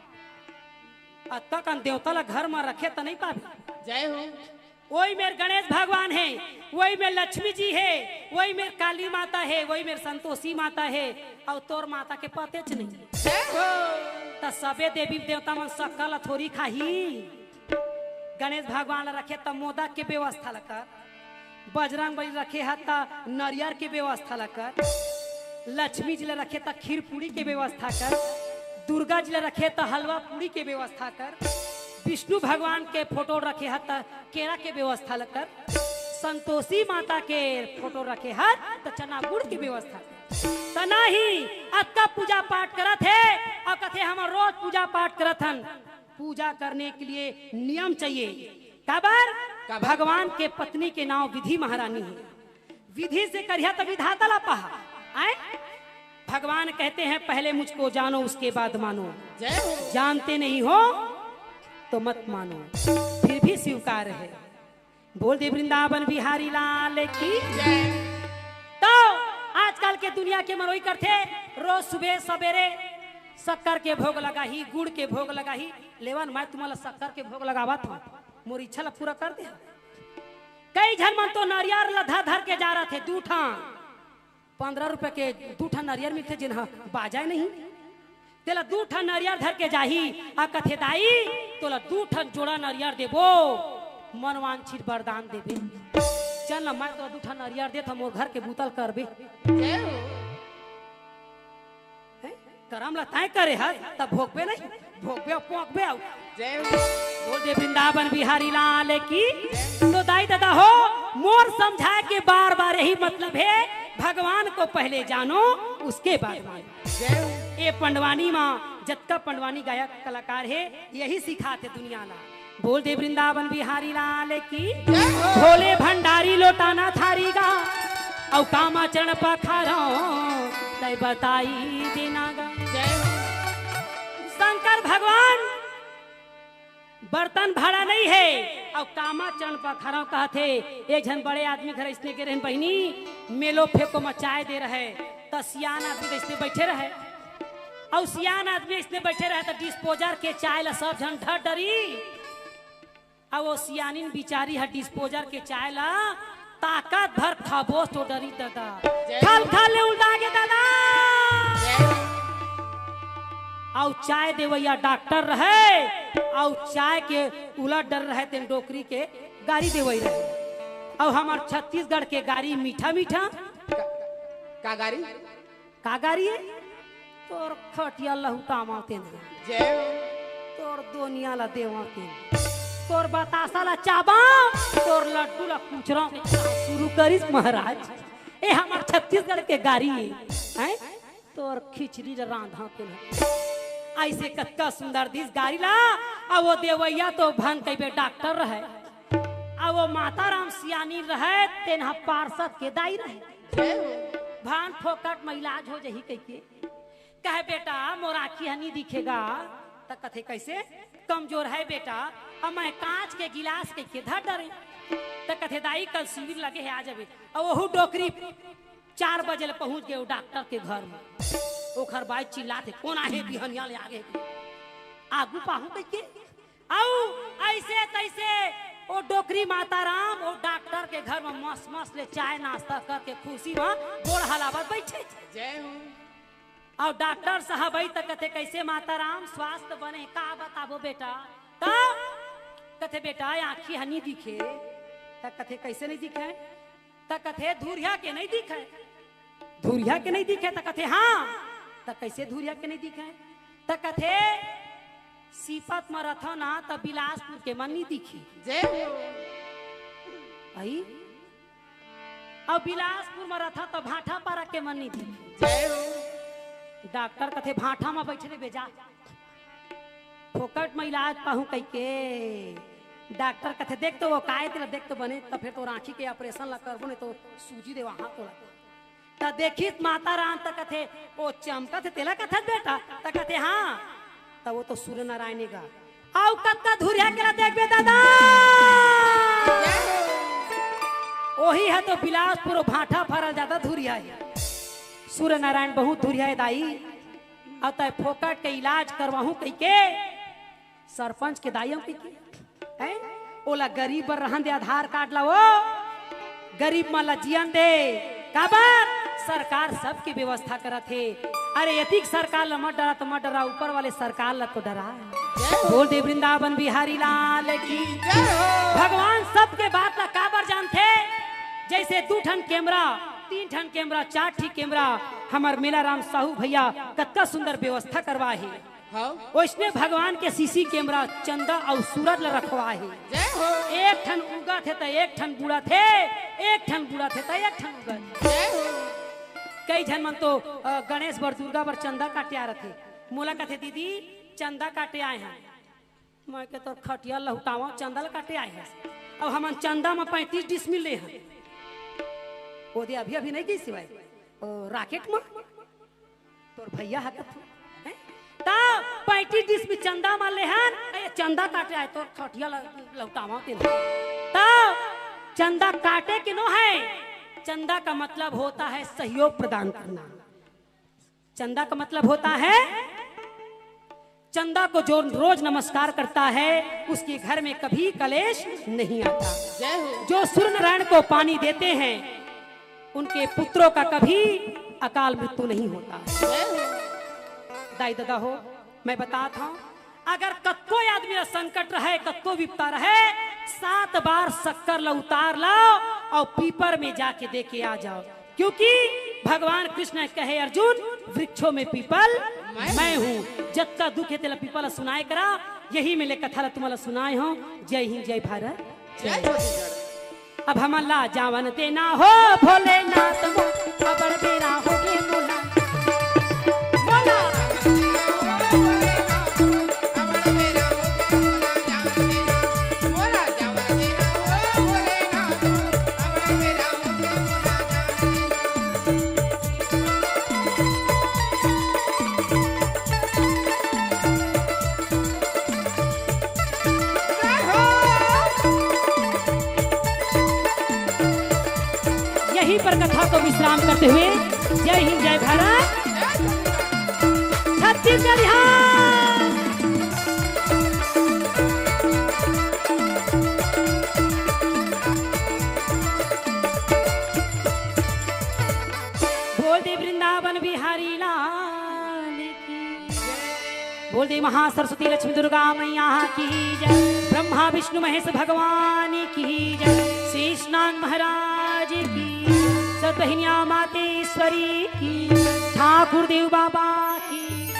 अतका कन देवता ला घर म रखे त नहीं पाबे।" जय हो। वही मेर गणेश भगवान हे, वही मेर लक्ष्मी जी हे, वही मेर काली माता हे, वही मेर संतोषी माता हे, अउ तोर माता के पतेच नहीं। जय हो। त सबे देवी देवता मन सक्कर ला थोरी खाही। गणेश भगवान ला रखे त मोदक के व्यवस्था ला कर, बजरंग बली रखे ह त नरियर के व्यवस्था ला कर, लक्ष्मी जी ला रखे त खीर पूड़ी के व्यवस्था कर, दुर्गा जी ला रखे त हलवा पूड़ी के व्यवस्था कर, विष्णु भगवान के फोटो रखे ह त केरा के व्यवस्था ला कर, संतोषी माता के फोटो रखे ह त चना गुड़ के व्यवस्था कर। त नहीं, अतका पूजा पाठ करत हे अउ कथे, "हम रोज पूजा पाठ करत हन।" पूजा करने के लिए नियम चाहिए। काबर? काबर? भगवान के पत्नी के नाम विधि महारानी है। विधि से करिहा त विधाता ला पाहा। आए? भगवान कहते हैं, "पहले मुझको जानो, उसके बाद मानो।" जय हो। जानते नहीं हो तो मत मानो, फिर भी स्वीकार है। बोल दे वृंदावन बिहारी लाल की। जय। तो आजकल के दुनिया के मनोई करथे, रोज सुबह सवेरे शक्कर के भोग लगाही, गुड़ के भोग लगाही। लेवन, मैं तुम्हारा शक्कर के भोग लगावत हूँ, मोर इच्छा ला पूरा कर दे। कई झन मन तो नरियर ला धर धर के जा रहे थे, दू ठन, पंद्रह रुपए के दू ठन नरियर मिलथे, जिन ह बाजाए नहीं। तेला दू ठन नरियर धर के जाही, आ कथे, "दाई, तोला दू ठन जोड़ा नरियर देबो, मनवांछित वरदान देबे।" चल न, मैं तोला दू ठन नरियर देत हूँ, मोर घर के बूता ल करबे। जय हो। हैं? करम ला तैं करे हस, त भोगबे नहीं, भोगबे अउ पोंकबे अउ। जय हो। बोल दे वृंदावन बिहारी लाल की। तो दाई ददा हो, मोर समझाए के बार बार यही मतलब है, भगवान को पहले जानो, उसके बाद मानो। जय हो। ए पंडवानी मा जतका पंडवानी गायक कलाकार हे, यही सिखाथे दुनिया ला। बोल दे वृंदावन बिहारी लाल की। जय हो। भोले भंडारी लोटाना थारी गा, अउ कामाचरण पखारो, तय बताई देना गा। जय हो। शंकर भगवान बर्तन भाड़ा नहीं हे, अउ कामाचरण पखारो कहथे। एक झन बड़े आदमी घर इसने गे रहन बहिनी, मेलो फेंको म चाय दे रहे, त सियान आदमी अइसने बैठे रहे, अउ सियान आदमी अइसने बैठे रहे, त डिस्पोजर के चाय ला सब झन ढर डरी, अउ वो सियानिन बिचारी ह डिस्पोजर के चाय ला ताकत भर खाबोस तो डरी दादा। जय हो। खल खल ले उलदा गे दादा। जय हो। अउ चाय देवइया डॉक्टर रहे, अउ चाय के उलट डर रहे, तेन डोकरी के गारी देवई रहे। अउ हमर छत्तीसगढ़ के गारी मीठा मीठा। का, का गारी? का गारी हे? तोर खटिया लहुटावा तेन। जय हो। तोर दोनिया ला देवा तेन। तोर बतासा ला चाबा, तोर लड्डू ला कुचरा के चाय शुरू करिस महाराज। ए हमर छत्तीसगढ़ के गारी हे, हैं? तोर खिचड़ी ला रांधा तेन। अइसे कतका सुंदर दिस गारी ला, अउ वो देवइया तो भन कहिबे डॉक्टर रहे, अउ वो माता राम सियानी रहे, तेन ह पार्षद के दाई रहे। जय हो। भान फोकट म इलाज हो जही कहिके। कहे, "बेटा, मोर आँखी ह नी दिखे गा।" त कथे, "कइसे?" "कमजोर हे बेटा, अब मैं कांच के गिलास कहिके धर डरे।" त कथे, "दाई, कल शिविर लगे हे, आ जाबे।" अउ ओहू डोकरी चार बजे ले पहुंच गे ओ डॉक्टर के घर म। ओखर बाई चिल्लाथे, "कोन आहे बिहनिया ले आगे?" आगू पाहूं कहिके। अउ अइसे तइसे ओ डोकरी माता राम ओ डॉक्टर के घर म मस मस ले चाय नाश्ता करके खुशी म गोड़ हलावत बइठे। जय हो। अउ डॉक्टर साहब आई त कथे, "कइसे माता राम, स्वास्थ्य बने हे?" "का बताबो बेटा?" त कथे, "बेटा, आँखी ह नी दिखे।" त कथे, "कइसे नी दिखे?" त कथे, "धुरिहा के नी दिखे।" "धुरिहा के नी दिखे?" त कथे, "हाँ।" त कइसे धुरिहा के नी दिखे? त कथे, "सीपत म रथव ना, त बिलासपुर के मन नी दिखे।" जय हो। अई? अउ बिलासपुर म रथव, त भाटापारा के मन नी दिखे। जय हो। डॉक्टर कथे, "भाटा म बइठे रहिबे जा, फोकट म इलाज पाहूं," कहिके। डॉक्टर कथे, "देख तो वो काय तेला, देख तो बने, त फेर तोर आँखी के ऑपरेशन ला करबो, नहीं तो सूजी देवा हाथ तोला।" त देखिस माता राम त कथे, "ओ चमकत हे तेला कथस बेटा?" त कथे, "हाँ।" त वो तो सूर्य नारायण हे गा। अउ कतका धुरिहा के ला देखबे दादा, ओही ह तो बिलासपुर भाटापारा जादा धुरिहा हे। सूर्य नारायण बहुत धुरिहा हे दाई। अउ तैं फोकट के इलाज करवाहूं कहिके सरपंच के दाई अउ कहिके, हैं? ओला गरीब बर रहन दे आधार कार्ड ला, ओ गरीब मन ला जियन दे। काबर? सरकार सबके व्यवस्था करत हे। अरे, एतिक सरकार ला मत डरा तो मत डरा, ऊपर वाले सरकार ला तो डरा। जय हो। बोल दे वृंदावन बिहारी लाल की। जय हो। भगवान सबके बात ला काबर जानथे? जइसे दू ठन कैमरा, तीन ठन कैमरा, चार ठी कैमरा, हमर मेला राम साहू भैया कतका सुंदर व्यवस्था करवाए हे। हाँ। ओइसने भगवान के सीसी कैमरा चंदा अउ सूरज ल रखवाए हे। जय हो। एक ठन उगत हे त एक ठन बुड़त हे, एक ठन बुड़त हे त एक ठन उगत हे। जय हो। कई झन मन तो, अ, गणेश बर, दुर्गा बर चंदा काटे आ रथे। मोला कथे, "दीदी, चंदा काटे आए हन।" मैं के, "तोर खटिया लहुटावा, चंदा ल काटे आए हस।" अब हमन चंदा म पैंतीस डिसमिल ले हन। ओदे अभी, अभी नहीं गई सिवाय, ओ, राकेट म। तोर भैया ह कथे, हैं? त पैंतीस डिसमिल चंदा म लेहन, ए, चंदा काटे आए, तोर खटिया ल-, लहुटावा तेन। त चंदा काटे के नो हे, चंदा का मतलब होता है सहयोग प्रदान करना। चंदा का मतलब होता है, चंदा को जो रोज नमस्कार करता है, उसके घर में कभी कलेश नहीं आता। जय हो। जो सूर्य नारायण को पानी देते हैं, उनके पुत्रों का कभी अकाल मृत्यु नहीं होता है। जय हो। दाई ददा हो, मैं बतात हूँ, अगर कतको आदमी ला संकट रहे, कतको विपदा रहे, सात बार शक्कर ला उतार लाव अउ पीपर में जाके दे के आ जाव, क्योंकि भगवान कृष्ण कहे, "अर्जुन, वृक्षों में पीपल मैं मैं हूँ।" जतका दुख हे तेला पीपल ला सुनाए करा, यही में ले कथा ला तुमन ला सुनाए हूँ। जय हिंद, जय भारत। जय छत्तीसगढ़। अब हमन ला जावन देना हो भोलेनाथ मोर, अबड़ बेरा होगे मोला। मोला। यहीं पर कथा को विश्राम करते हुए जय हिंद, जय भारत, छत्तीसगढ़। बोल दे महासरस्वती लक्ष्मी दुर्गा मैया की जय, ब्रह्मा विष्णु महेश भगवान की जय, शेषनाग महाराज की, सतबहिनिया मातेश्वरी की, ठाकुर देव बाबा की,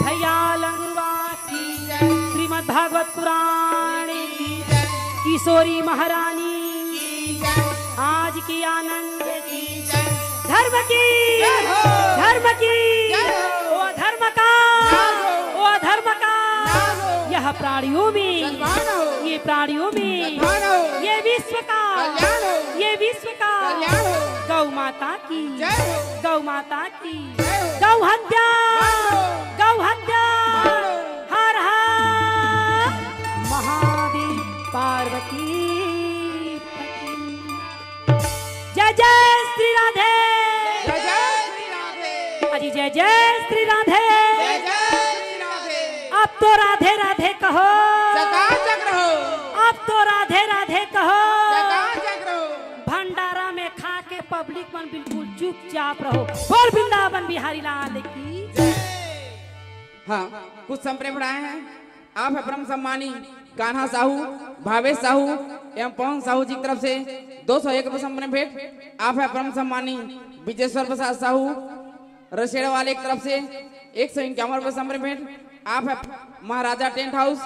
भैया लंगुरवा की जय, श्रीमद् भागवत पुराण की जय, किशोरी महारानी की जय, आज के आनंद की जय, धर्म की जय हो। धर्म की जय हो। ओ धर्म का नाश हो। ओ धर्म का नाश हो। यह प्राणियों में सद्भावना हो। ये प्राणियों में सद्भावना हो। ये विश्व का कल्याण हो। ये विश्व का कल्याण हो। गौ माता की जय हो। गौ माता की जय हो। गौ हत्या नाश हो। गौ हत्या नाश हो। हर हर महादेव पार्वती पति। जय जय श्री राधे। जय जय श्री राधे। अजी जय जय श्री राधे। जय जय श्री राधे। अब तो राधे राधे कहो। चकाचक रहो। अब तो राधे राधे कहो। चकाचक रहो। भंडारा में खा के पब्लिक मन बिल्कुल चुपचाप रहो। बोल वृंदावन बिहारी लाल की। हाँ, कुछ संप्रेम बढ़ाए हैं। आप है परम सम्मानी कान्हा साहू, भावेश साहू एवं पवन साहू जी की तरफ से दो सौ एक रुपये संप्रेम भेंट। आप है परम सम्मानी विजेश्वर प्रसाद साहू रसेड़ा वाले की तरफ से एक सौ इक्यावन रुपये संप्रेम भेंट। आप है महाराजा टेंट हाउस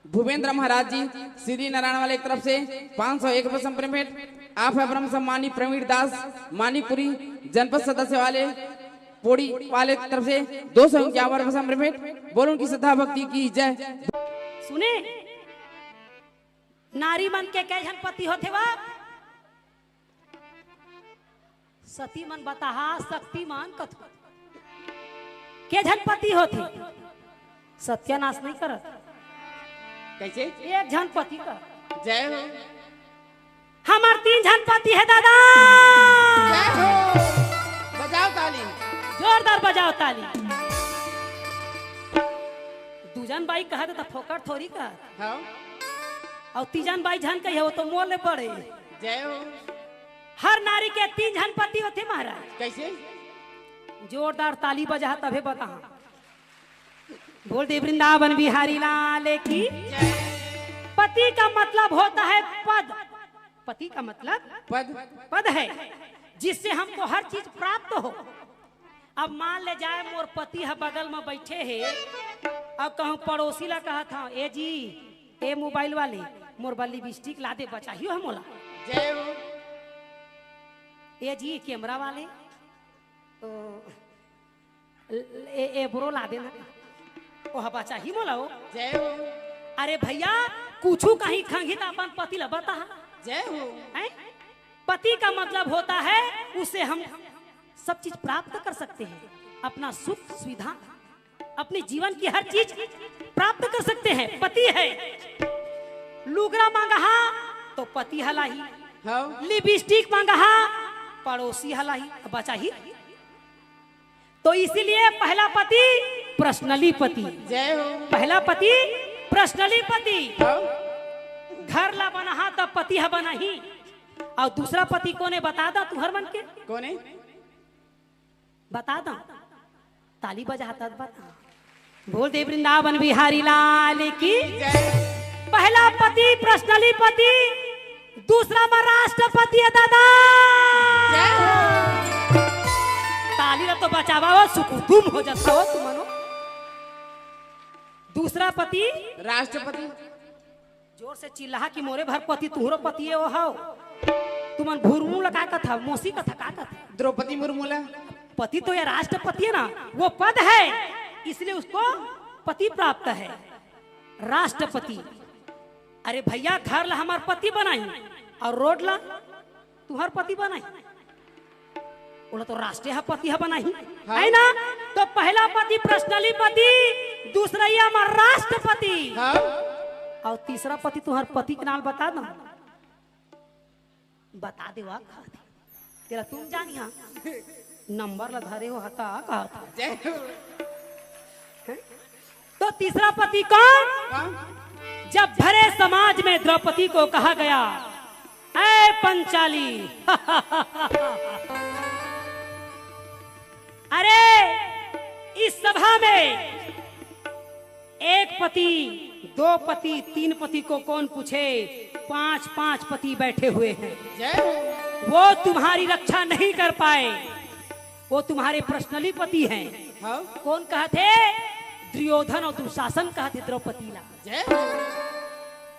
भूपेंद्र महाराज जी श्री नारायण वाले की तरफ से पाँच सौ एक रुपये संप्रेम भेंट। आप है परम सम्मानी प्रवीण दास मानिकपुरी जनपद सदस्य वाले पोड़ी वाले की तरफ से दो सौ इक्यावन रुपये संप्रेम भेंट। बोलो उनकी श्रद्धा भक्ति की जय। सुने, नारी मन के कई झन पति होथे वा? सती मन बताहा, शक्ति मन कथो। के झन पति होथे? सत्यानाश नहीं करत। कैसे? एक झन पति कर। जय हो। हमार तीन झन पति है दादा। जय हो। बजाओ ताली। जोरदार बजाओ ताली। दू झन बाई कहत त फोकट थोड़ी कहत। हाँ। अउ तीजन बाई झन कही हो तो मोर ले बड़े। जय हो। हर नारी के तीन झन पति होथे महाराज। कैसे? जोरदार ताली बजा तभे बता। बोल दे वृंदावन बिहारी लाल की। जय। पति का मतलब होता है पद। पति का मतलब पद। पद है, जिससे हमको हर चीज प्राप्त हो। अब मान ले जाए मोर पति ह बगल में बैठे हे, अब कहूँ पड़ोसी ला कहत हव, "ए जी, ए मोबाइल वाले, मोर बर लिपस्टिक ला दे, बचाही हो मोला।" जय हो। "ए जी, कैमरा वाले, तो ए, ए ब्रो ला देना, ओह बचाही मोला हो।" जय हो। अरे भैया, कुछु कहीं खंगी त अपन पति ला बता। जय हो। हैं? पति का मतलब होता है उससे हम सब चीज प्राप्त कर सकते हैं, अपना सुख सुविधा, अपने जीवन की हर चीज प्राप्त कर सकते हैं। पति है, लुगरा मांगहा तो पति ह लाही, हाँ। लिपस्टिक मांगहा पड़ोसी ह लाही, बचाही। तो इसीलिए पहला पति पर्सनली पति। जय हो। पहला पति पर्सनली पति। हाँ। घर ला बनाहा त पति ह बनाही। अउ दूसरा पति कोने बता दा तुहर मन के? कोने? बता दा। ताली बजा तब बता। बोल दे वृंदावन बिहारी लाल की। जय। पहला पति पर्सनली पति, दूसरा में राष्ट्रपति है दादा। जय हो। ताली ला तो बजावा हो, सुकुदुम हो जाता हो तुम मनो। दूसरा पति राष्ट्रपति। जोर से चिल्लाहा कि मोरे भर पति तुहरो पति ये वो हव। तुमन भुरमू ला का कथा, मौसी कथा का कथा? द्रौपदी मुर्मू ला। पति तो ये राष्ट्रपति है ना, वो पद है, इसलिए उसको पति प्राप्त है, राष्ट्रपति। अरे भैया, घर ला हमार पति बनाही अउ रोड ला तुहर पति बनाही। ओला तो राष्ट्रीय ह पति ह बनाही, हाँ। है ना? तो पहला पति पर्सनली पति, दूसरा ये हमार राष्ट्रपति। हाँ। अउ तीसरा पति तुहर पति के नाम बता दो। बता दे वा कहत हे। तेला तुम जानिहा। नंबर ला धरे हो हता कहत हे। जय हो। हैं? तो तीसरा पति कौन? हाँ। जब भरे समाज में द्रौपदी को कहा गया, "ऐ पंचाली।" अरे, इस सभा में एक पति, दो पति, तीन पति को कौन पूछे? पांच पांच पति बैठे हुए हैं। जय हो। वो तुम्हारी रक्षा नहीं कर पाए, वो तुम्हारे पर्सनली पति हैं। हाँ। कौन कहत हे? दुर्योधन और दुशासन कहत हे द्रौपदी ला। जय हो।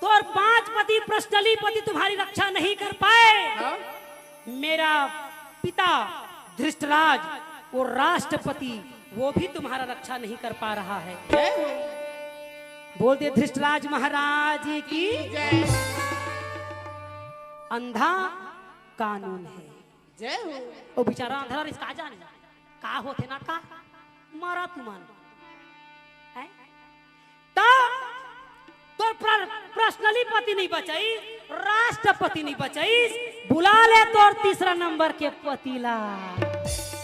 तो और पांच पति, पर्सनली पति तुम्हारी रक्षा नहीं कर पाए। हाँ। मेरा पिता धृष्टराज, वो राष्ट्रपति, वो भी तुम्हारा रक्षा नहीं कर पा रहा है। जय हो। बोल दे धृष्टराज महाराज की। जय। अंधा कानून है। जय हो। वो बेचारा अंधरा रिस का जाने का होथे ना का, मरा तुमन। हैं? त तोर पर्सनली पति नहीं बचाई, राष्ट्रपति नहीं बचाई, बुला ले तोर तीसरा नंबर के पति ला।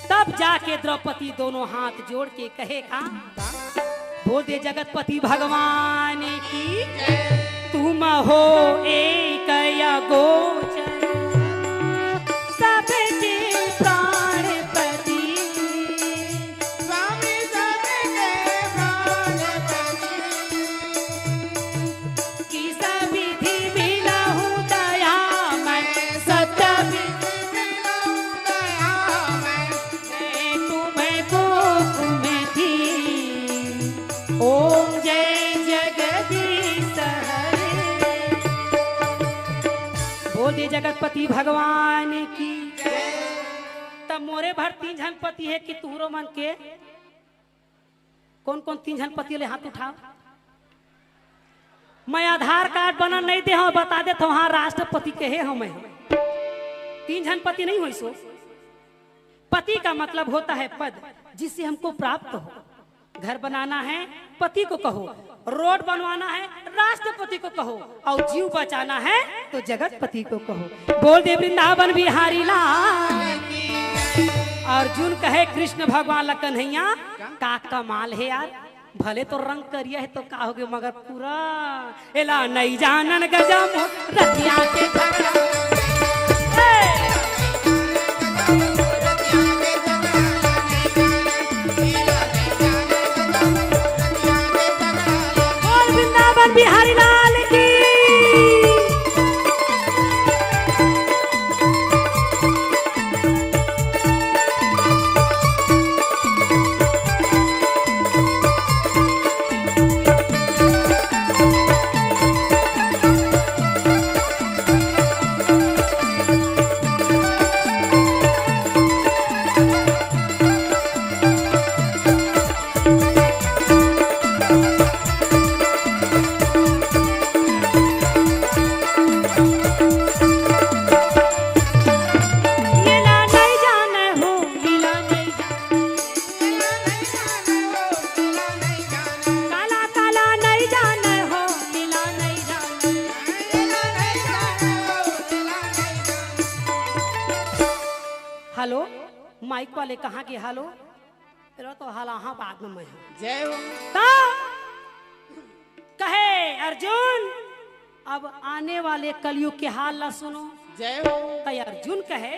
तब जाके द्रौपदी दोनों हाथ जोड़ के कहे का, बोल दे जगतपति भगवान की। तुम हो एक अगोचर, सबके प्राणपति। स्वामी सबके प्राणपति। किस विधि मिलहु दया मैं, सत्य विधि मिलहु दया मैं। मैं तुम्हें को तुम्हें दी। ओम जय जगदीश हरे। बोल दे जगतपति भगवान की। तब मोरे भर तीन झन पति हे कि तुहरो मन के? कौन कौन तीन झन पति ले हाथ उठाओ। मैं आधार कार्ड बना नहीं दे हूं, बता देत हूं, हाँ, राष्ट्रपति के हे हूं मैं। तीन झन पति नहीं होइस हो। पति का मतलब होता है पद, जिससे हमको प्राप्त हो। घर बनाना है, पति को कहो। रोड बनवाना है, राष्ट्रपति को कहो। और जीव बचाना है, तो जगतपति को कहो। बोल दे वृंदावन बिहारी लाल। अर्जुन कहे कृष्ण भगवान ला, कन्हैया, का कमाल हे यार, भले तो रंग करिया हे तो का होगे, मगर पूरा एला नइ जानन गजम रतिया के झगड़ा। ए! बोल वृंदावन बिहारी लाल की। हेलो, माइक वाले कहाँ गे? हेलो, तेरा तो हाल आहा बाद में मैं हूँ। जय हो। त कहे अर्जुन, अब आने वाले कलयुग के हाल ला सुनो। जय हो। त अर्जुन कहे,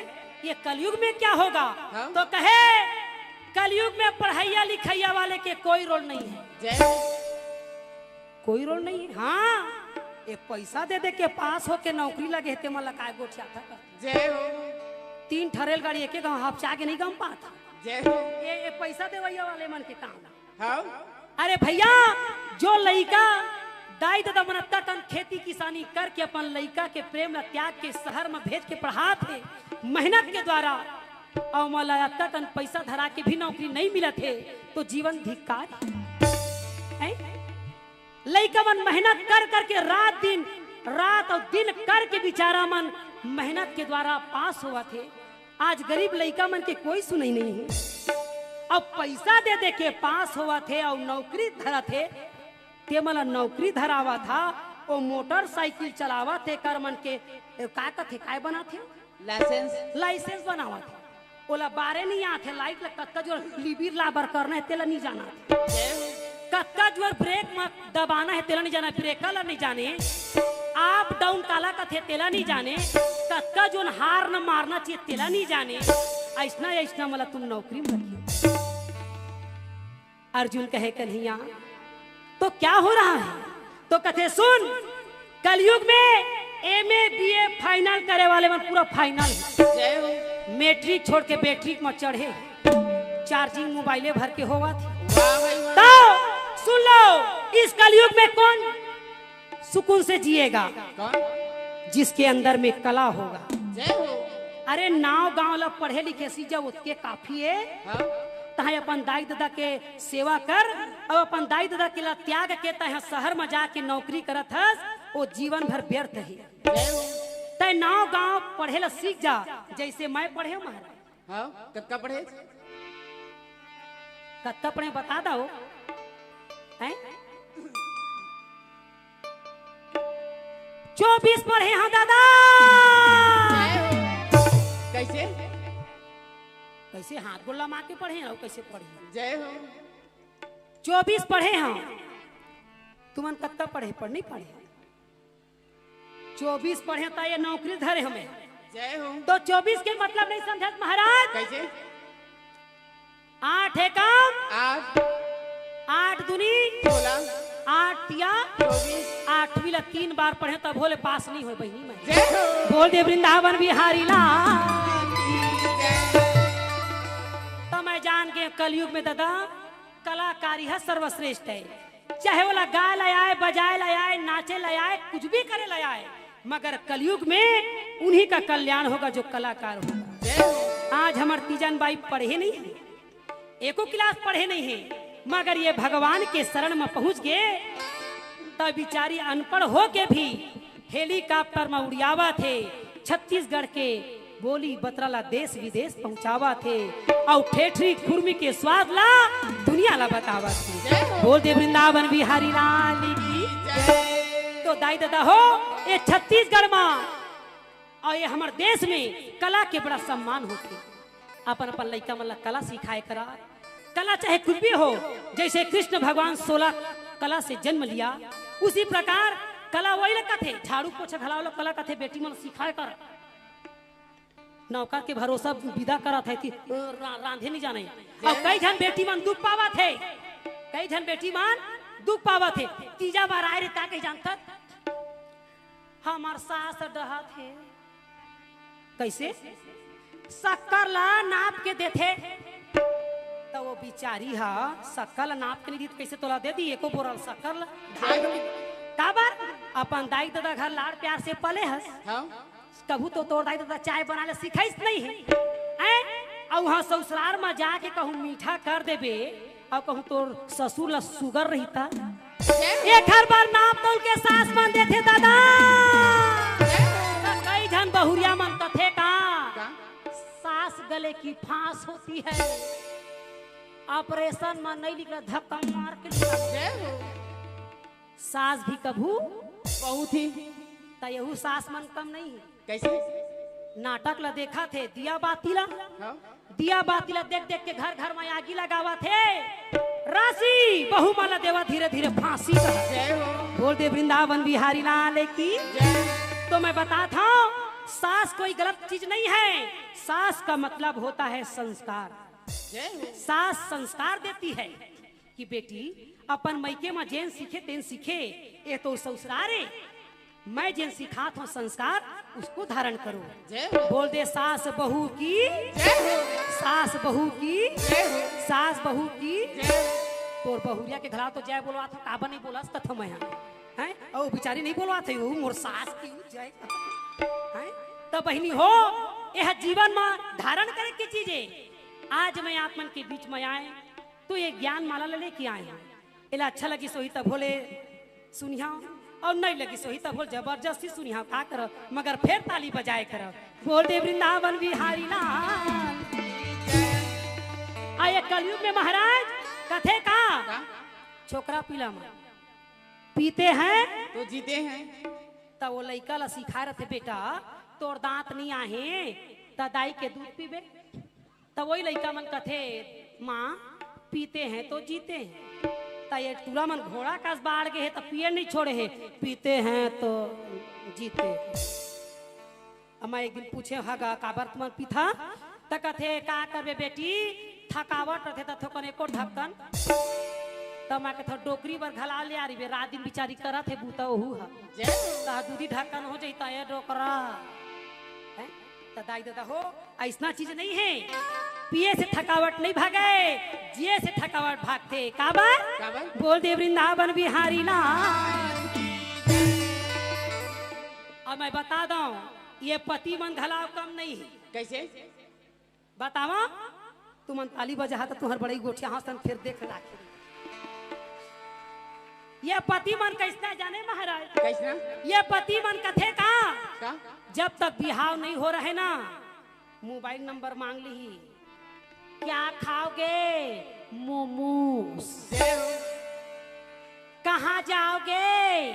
ये कलयुग में क्या होगा? हाँ। तो कहे, कलयुग में पढ़ैया लिखैया वाले के कोई रोल नहीं है। जय हो। कोई रोल नहीं है। हाँ, ये पैसा दे दे के पास होके नौकरी लगे हे, ते मन ला काय गोठियाथा कर। जय हो। तीन ठा रेलगाड़ी एके गांव हपचा के नहीं गम पात। जय हो। ये, ये पैसा देवैया वाले मन के काम। हाँ। अरे भैया, जो लइका दाई ददा मन अत्ता कन खेती किसानी करके अपन लइका के प्रेम ला त्याग के शहर में भेज के पढ़ात हे मेहनत के द्वारा, अउ मोला अत्ता कन पैसा धरा के भी नौकरी नहीं मिलत हे, तो जीवन धिक्कार हे। हैं? लइका मन मेहनत कर करके रात दिन, रात अउ दिन करके बेचारा मन मेहनत के द्वारा पास होवत हे। आज गरीब लइका मन के कोई सुनई नहीं हे। अब पैसा दे दे के पास होवत हे अउ नौकरी धरत हे, ते मन ला नौकरी धरावत हा, ओ मोटरसाइकिल चलावत हे, कर मन के, ए, का कथे, काय बनात हे? लाइसेंस। लाइसेंस बनावत हे। ओला बारे नहीं आत हे, लाइट ला कतका जोर लिबिर लाबर करना हे, तेला नहीं जाना हे। कतका जोर ब्रेक म दबाना हे, तेला नहीं जाना हे, ब्रेकर ला नहीं जाने, अप डाउन काला कथे, तेला नहीं जाने, कतका जोन हार्न मारना चाहिए, तेला नहीं जाने। ऐसना, ऐसना मला तुम नौकरी में रखियो। अर्जुन कहे, कन्हैया, तो क्या हो रहा है? तो कथे सुन, कलयुग में एमए बीए फाइनल करे वाले मन पूरा फाइनल है। जय हो। मैट्रिक छोड़ के बैट्रिक में चढ़े, चार्जिंग मोबाइले भर के होवत हे। वाह भाई वाह। तो सुन लो, इस कलयुग में कौन सुकून से जिएगा? कौन? जिसके अंदर में कला होगा। जय हो। अरे नाव गांव ला पढ़े लिखे सीख जा, ओतके काफी है। हाँ। तहां अपन दाई ददा के सेवा कर, अउ अपन दाई ददा के ला त्याग के तहां शहर में जाके नौकरी करत हस, वो जीवन भर व्यर्थ है। जय हो। तय नाव गांव पढ़े ला सीख जा, जैसे मैं पढ़े हूं महाराज। हाँ, कतका पढ़े? कतका पढ़े बता दो। हैं? चौबीस पढ़े हंव दादा। जय हो। कैसे? कैसे हाथ गोड़ लमा के पढ़े हंव, कैसे पढ़े? जय हो। चौबीस पढ़े हंव। तुमन कतका पढ़े, पढ़ नहीं पढ़े? चौबीस पढ़े त ये नौकरी धरे हमें। जय हो। तो चौबीस के मतलब नहीं समझत महाराज? कैसे? आठ एकम आठ। आठ दूनी सोलह। आठ तिया चौबीस। आठवीं ला तीन बार पढ़े तभो ले पास नहीं होय बहिनी मैं। जय हो। बोल दे वृंदावन बिहारी लाल। जय। त मैं जान के कलयुग में दादा कलाकारी है सर्वश्रेष्ठ है। चाहे ओला गाय ला आए, बजाए ला आए, नाचे ला आए, कुछ भी करे ला आए, मगर कलयुग में उन्हीं का कल्याण होगा जो कलाकार होगा। आज हमर तीजन बाई पढ़े नहीं है, एको क्लास पढ़े नहीं है, मगर ये भगवान के शरण में पहुंच गए, तब बिचारी अनपढ़ होके भी हेलीकॉप्टर में उड़ियावत हे, छत्तीसगढ़ के बोली बतरा ला देश विदेश पहुंचावत हे, अउ ठेठरी खुरमी के स्वाद ला दुनिया ला बतावत हे। जय हो। बोल दे वृंदावन बिहारी लाल की जय। तो दाई ददा हो, ये छत्तीसगढ़ में अउ ये हमर देश में कला के बड़ा सम्मान होथे। अपन अपन लइका मन ला कला सिखाए करा। कला चाहे कुछ भी हो, जैसे कृष्ण भगवान सोलह कला से जन्म लिया, उसी प्रकार कला वही ला कथे, झाड़ू पोछा घलाव ला कला कथे, बेटी मन सिखाए करा। नौकर के भरोसा विदा करत हे कि रा-, रांधे नहीं जाने। अउ कई झन बेटी मन दुख पावत हे, कई झन बेटी मन दुख पावत हे। तीजा बार आए रे का कही जानथस? हमर सास डहत हे। कैसे? शक्कर ला नाप के देथे। त वो बिचारी हा शक्कर ला नाप के नहीं दी, त कैसे तोला दे दी एको बोरा शक्कर ला? धान के। काबर? अपन दाई ददा घर लाड़ प्यार से पले हस। हाँ। कभू तो तोर दाई ददा चाय बनाए ला सिखाइस नहीं हे। हैं? अउ उहाँ ससुरार में जाके कहूँ मीठा कर देबे, अउ कहूँ तोर ससुर ला सुगर रहिता। एखर बर नाप तौल के सास मन देथे दादा। त कई झन बहुरिया मन कथे का? का? सास गले की फांस होती है, ऑपरेशन में नहीं निकला, धक्का मार के निकला। जय हो। सास भी कभू बहुत ही। त यहू सास मन कम नहीं है। कैसे? नाटक ला देखत हे, दिया बाती ला। हाँ। दिया बाती ला देख देख के घर घर में आगी लगावत हे। राशि बहू मन ला देवा धीरे धीरे फांसी का। जय हो। बोल दे वृंदावन बिहारी लाल की। जय। तो मैं बताता हूँ, सास कोई गलत चीज नहीं है। सास का मतलब होता है संस्कार। जय हो। सास संस्कार देती है। कि बेटी, अपन मइके म जेन सीखे तेन सीखे, ए तो ससुरार ए। मैं जेन सिखात हूँ संस्कार, उसको धारण करो। जय हो। बोल दे सास बहू की, जय हो। सास बहू की, जय हो। सास बहू की। जय हो। तोर बहुरिया के घला तो जय बोलवात हूँ, काबर नहीं बोलस कथो मैं हा। हैं? अउ बिचारी नहीं बोलवात हे, वो मोर सास की जय। हैं? त बहिनी हो, यह जीवन म धारण करे के चीज ए। आज मैं आप मन के बीच में आए, तो ये ज्ञान माला ला लेके आए हंव। एला अच्छा लगिस होही तभो ले सुनिहा, अउ नहीं लगिस होही तभो ले जबरदस्ती सुनिहा, का करव, मगर फेर ताली बजाए करव। बोल दे वृंदावन बिहारी लाल। आ ये कलयुग में महाराज कथे का? का? छोकरा पिला मन पीते हैं तो जीते हैं। त वो लइका ला सिखाए रथे, बेटा तोर दांत नहीं आहे, त दाई के दूध पीबे। त वही लइका मन कथे, माँ, पीते हैं तो जीते हैं। त ये टूरा मन घोड़ा कस बाढ़ गे हे, त पिए नहीं छोड़े हे, पीते हैं तो जीते हैं। अब मैं एक दिन पूछे हंव गा, काबर तुमन पीथा? त कथे, का करबे बेटी, थकावट रथे त थोकन एको ढक्कन त मैं कथों डोकरी बर घला ले आ रही बे, रात दिन बिचारी करत हे बूता ओहू ह। जय हो। त दूधी ढक्कन हो जाई त ए डोकरा। हैं? त दाई ददा हो, अइसना चीज नहीं हे। पिए से थकावट नहीं भागे, जिए से थकावट भागथे। काबर? काबर? बोल दे वृंदावन बिहारी लाल। अब मैं बता दंव, ये पति मन घला कम नहीं हे। कइसे? बतावा, तुमन ताली बजाहा त तुंहर बड़ई गोठियाहूं सन, फेर देख लाखिन। ये पति मन कइसना जाने महाराज? कइसना? ये पति मन कथे का? का? जब तक बिहाव नहीं हो रहे ना, मोबाइल नंबर मांग लिही। क्या खाओगे? मोमोज। जय हो। कहाँ जाओगे?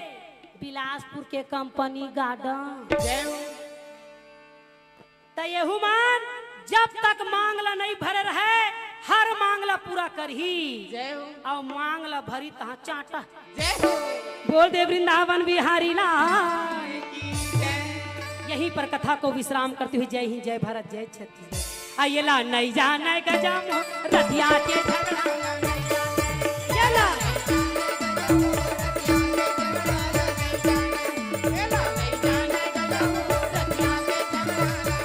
बिलासपुर के कंपनी गार्डन। जय हो। त एहू मन जब तक मांग ला नहीं भरे रहे, हर मांग ला पूरा करही। जय हो। अउ मांग ला भरी तहाँ चांटा। जय हो। बोल दे वृंदावन बिहारी लाल। की जय। यहीं पर कथा को विश्राम करते हुए जय हिंद, जय भारत, जय छत्तीसगढ़। आ ये ला नहीं जाने गजम रतिया के झगड़ा। ये ला।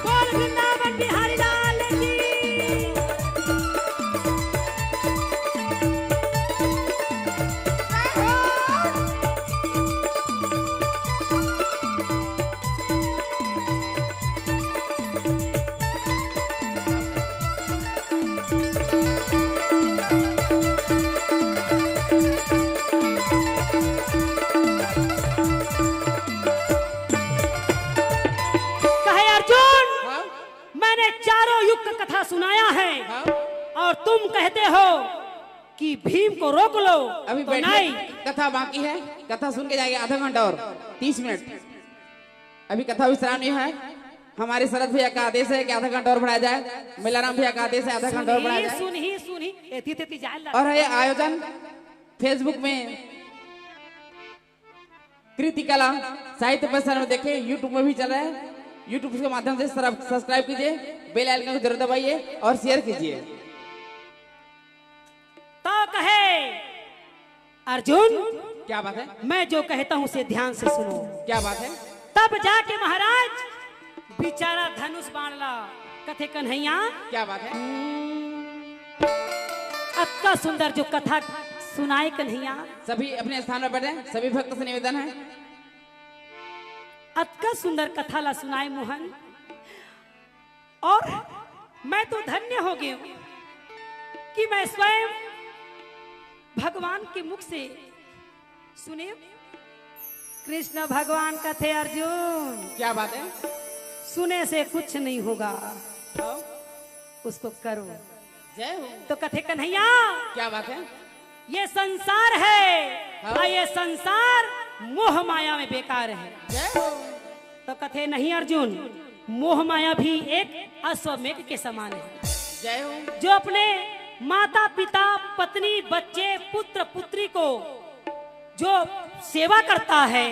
बोल वृंदावन बिहारी लाल की। कहे अर्जुन, हाँ? मैंने चारों युग का कथा सुनाया है हाँ? और तुम कहते हो कि भीम को रोक लो, अभी तो बैठिए, नहीं। कथा बाकी है, कथा सुन के जाएंगे आधा घंटा और तीस मिनट। अभी कथा विश्राम नहीं है। हमारे शरद भैया का आदेश है कि आधा घंटा और बढ़ाया जाए। मेलाराम भैया का आदेश है, आधा घंटा और बढ़ाया जाए। सुनही, सुनही, एती तेती जाए ला। और ये आयोजन Facebook में कृति कला साहित्य प्रसारण में देखें, YouTube में भी चल रहा है। YouTube के माध्यम से सब्सक्राइब कीजिए, बेल आइकन को जरूर दबाइए और शेयर कीजिए। तो कहे अर्जुन, क्या बात है? मैं जो कहता हूँ उसे ध्यान से सुनो। क्या बात है? तब जाके महाराज बिचारा धनुष बाण ला कथे कन्हैया। क्या बात है? अतका सुंदर जो कथा सुनाए कन्हैया। सभी अपने स्थान पर बैठे, सभी भक्त से निवेदन है। अतका सुंदर कथा ला सुनाए मोहन। और मैं तो धन्य हो गई हूँ कि मैं स्वयं भगवान के मुख से सुने। कृष्ण भगवान कथे अर्जुन, क्या बात है? सुने से कुछ नहीं होगा, हाँ? उसको करो। जय हो। तो कथे कन्हैया, क्या बात है? ये संसार है, हाँ। और ये संसार मोह माया में बेकार है। जय हो। तो कथे नहीं अर्जुन, मोह माया भी एक अश्वमेघ के समान है। जय हो। जो अपने माता पिता, पत्नी, बच्चे, पुत्र पुत्री को जो सेवा करता है,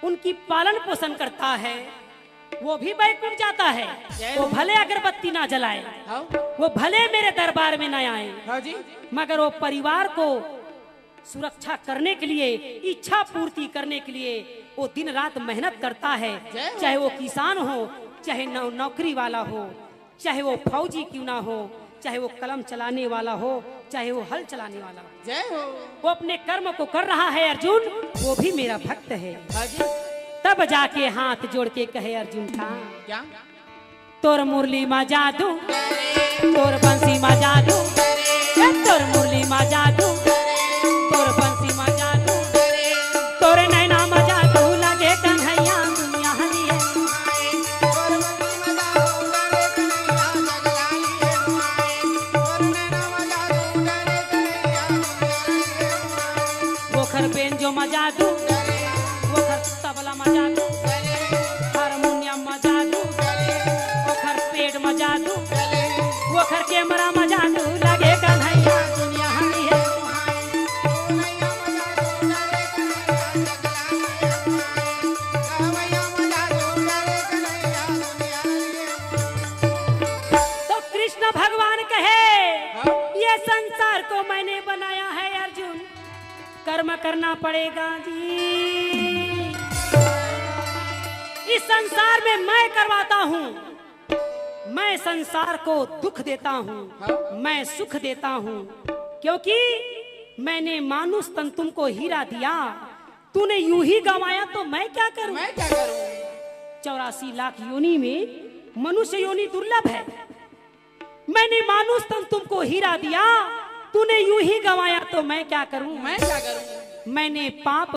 उनकी पालन पोषण करता है, वो भी बैकुंठ जाता है। जय वो हो। भले अगरबत्ती ना जलाए, हाँ। वो भले मेरे दरबार में ना आए, हाँ जी। मगर वो परिवार को सुरक्षा करने के लिए, इच्छा पूर्ति करने के लिए वो दिन रात मेहनत करता है। जय हो। चाहे वो किसान हो, चाहे नौ-, नौकरी वाला हो, चाहे वो फौजी क्यों ना हो, चाहे वो कलम चलाने वाला हो, चाहे वो हल चलाने वाला हो। जय हो। वो अपने कर्म को कर रहा है अर्जुन, वो भी मेरा भक्त है। हाँ जी। तब जाके हाथ जोड़ के कहे अर्जुन का, क्या? तोर मुरली मा जादू, तोर बंसी मा जादू, ए, तोर मुरली मा जादू, तोर बंसी मा जादू, तोर नैना मा जादू लगे कन्हैया दुनिया हरी है। ओखर बेंजो मा जादू, ओखर तबला मा जादू, हारमोनियम मा जादू, ओखर पेट मा जादू, ओखर कैमरा मा जादू लगे कन्हैया दुनिया हरी है। इस संसार को मैंने बनाया है अर्जुन, कर्म करना पड़ेगा जी। इस संसार में मैं करवाता हूँ, मैं संसार को दुख देता हूँ, हाँ। मैं सुख देता हूँ, क्योंकि मैंने मानुष तन तुमको हीरा दिया, तूने यूं ही गंवाया तो मैं क्या करूं? मैं क्या करूं? चौरासी लाख योनि में मनुष्य योनि दुर्लभ है। मैंने मानुष तन तुमको हीरा दिया, तूने यूं ही गंवाया तो मैं क्या करूं? मैं क्या करूं? मैंने पाप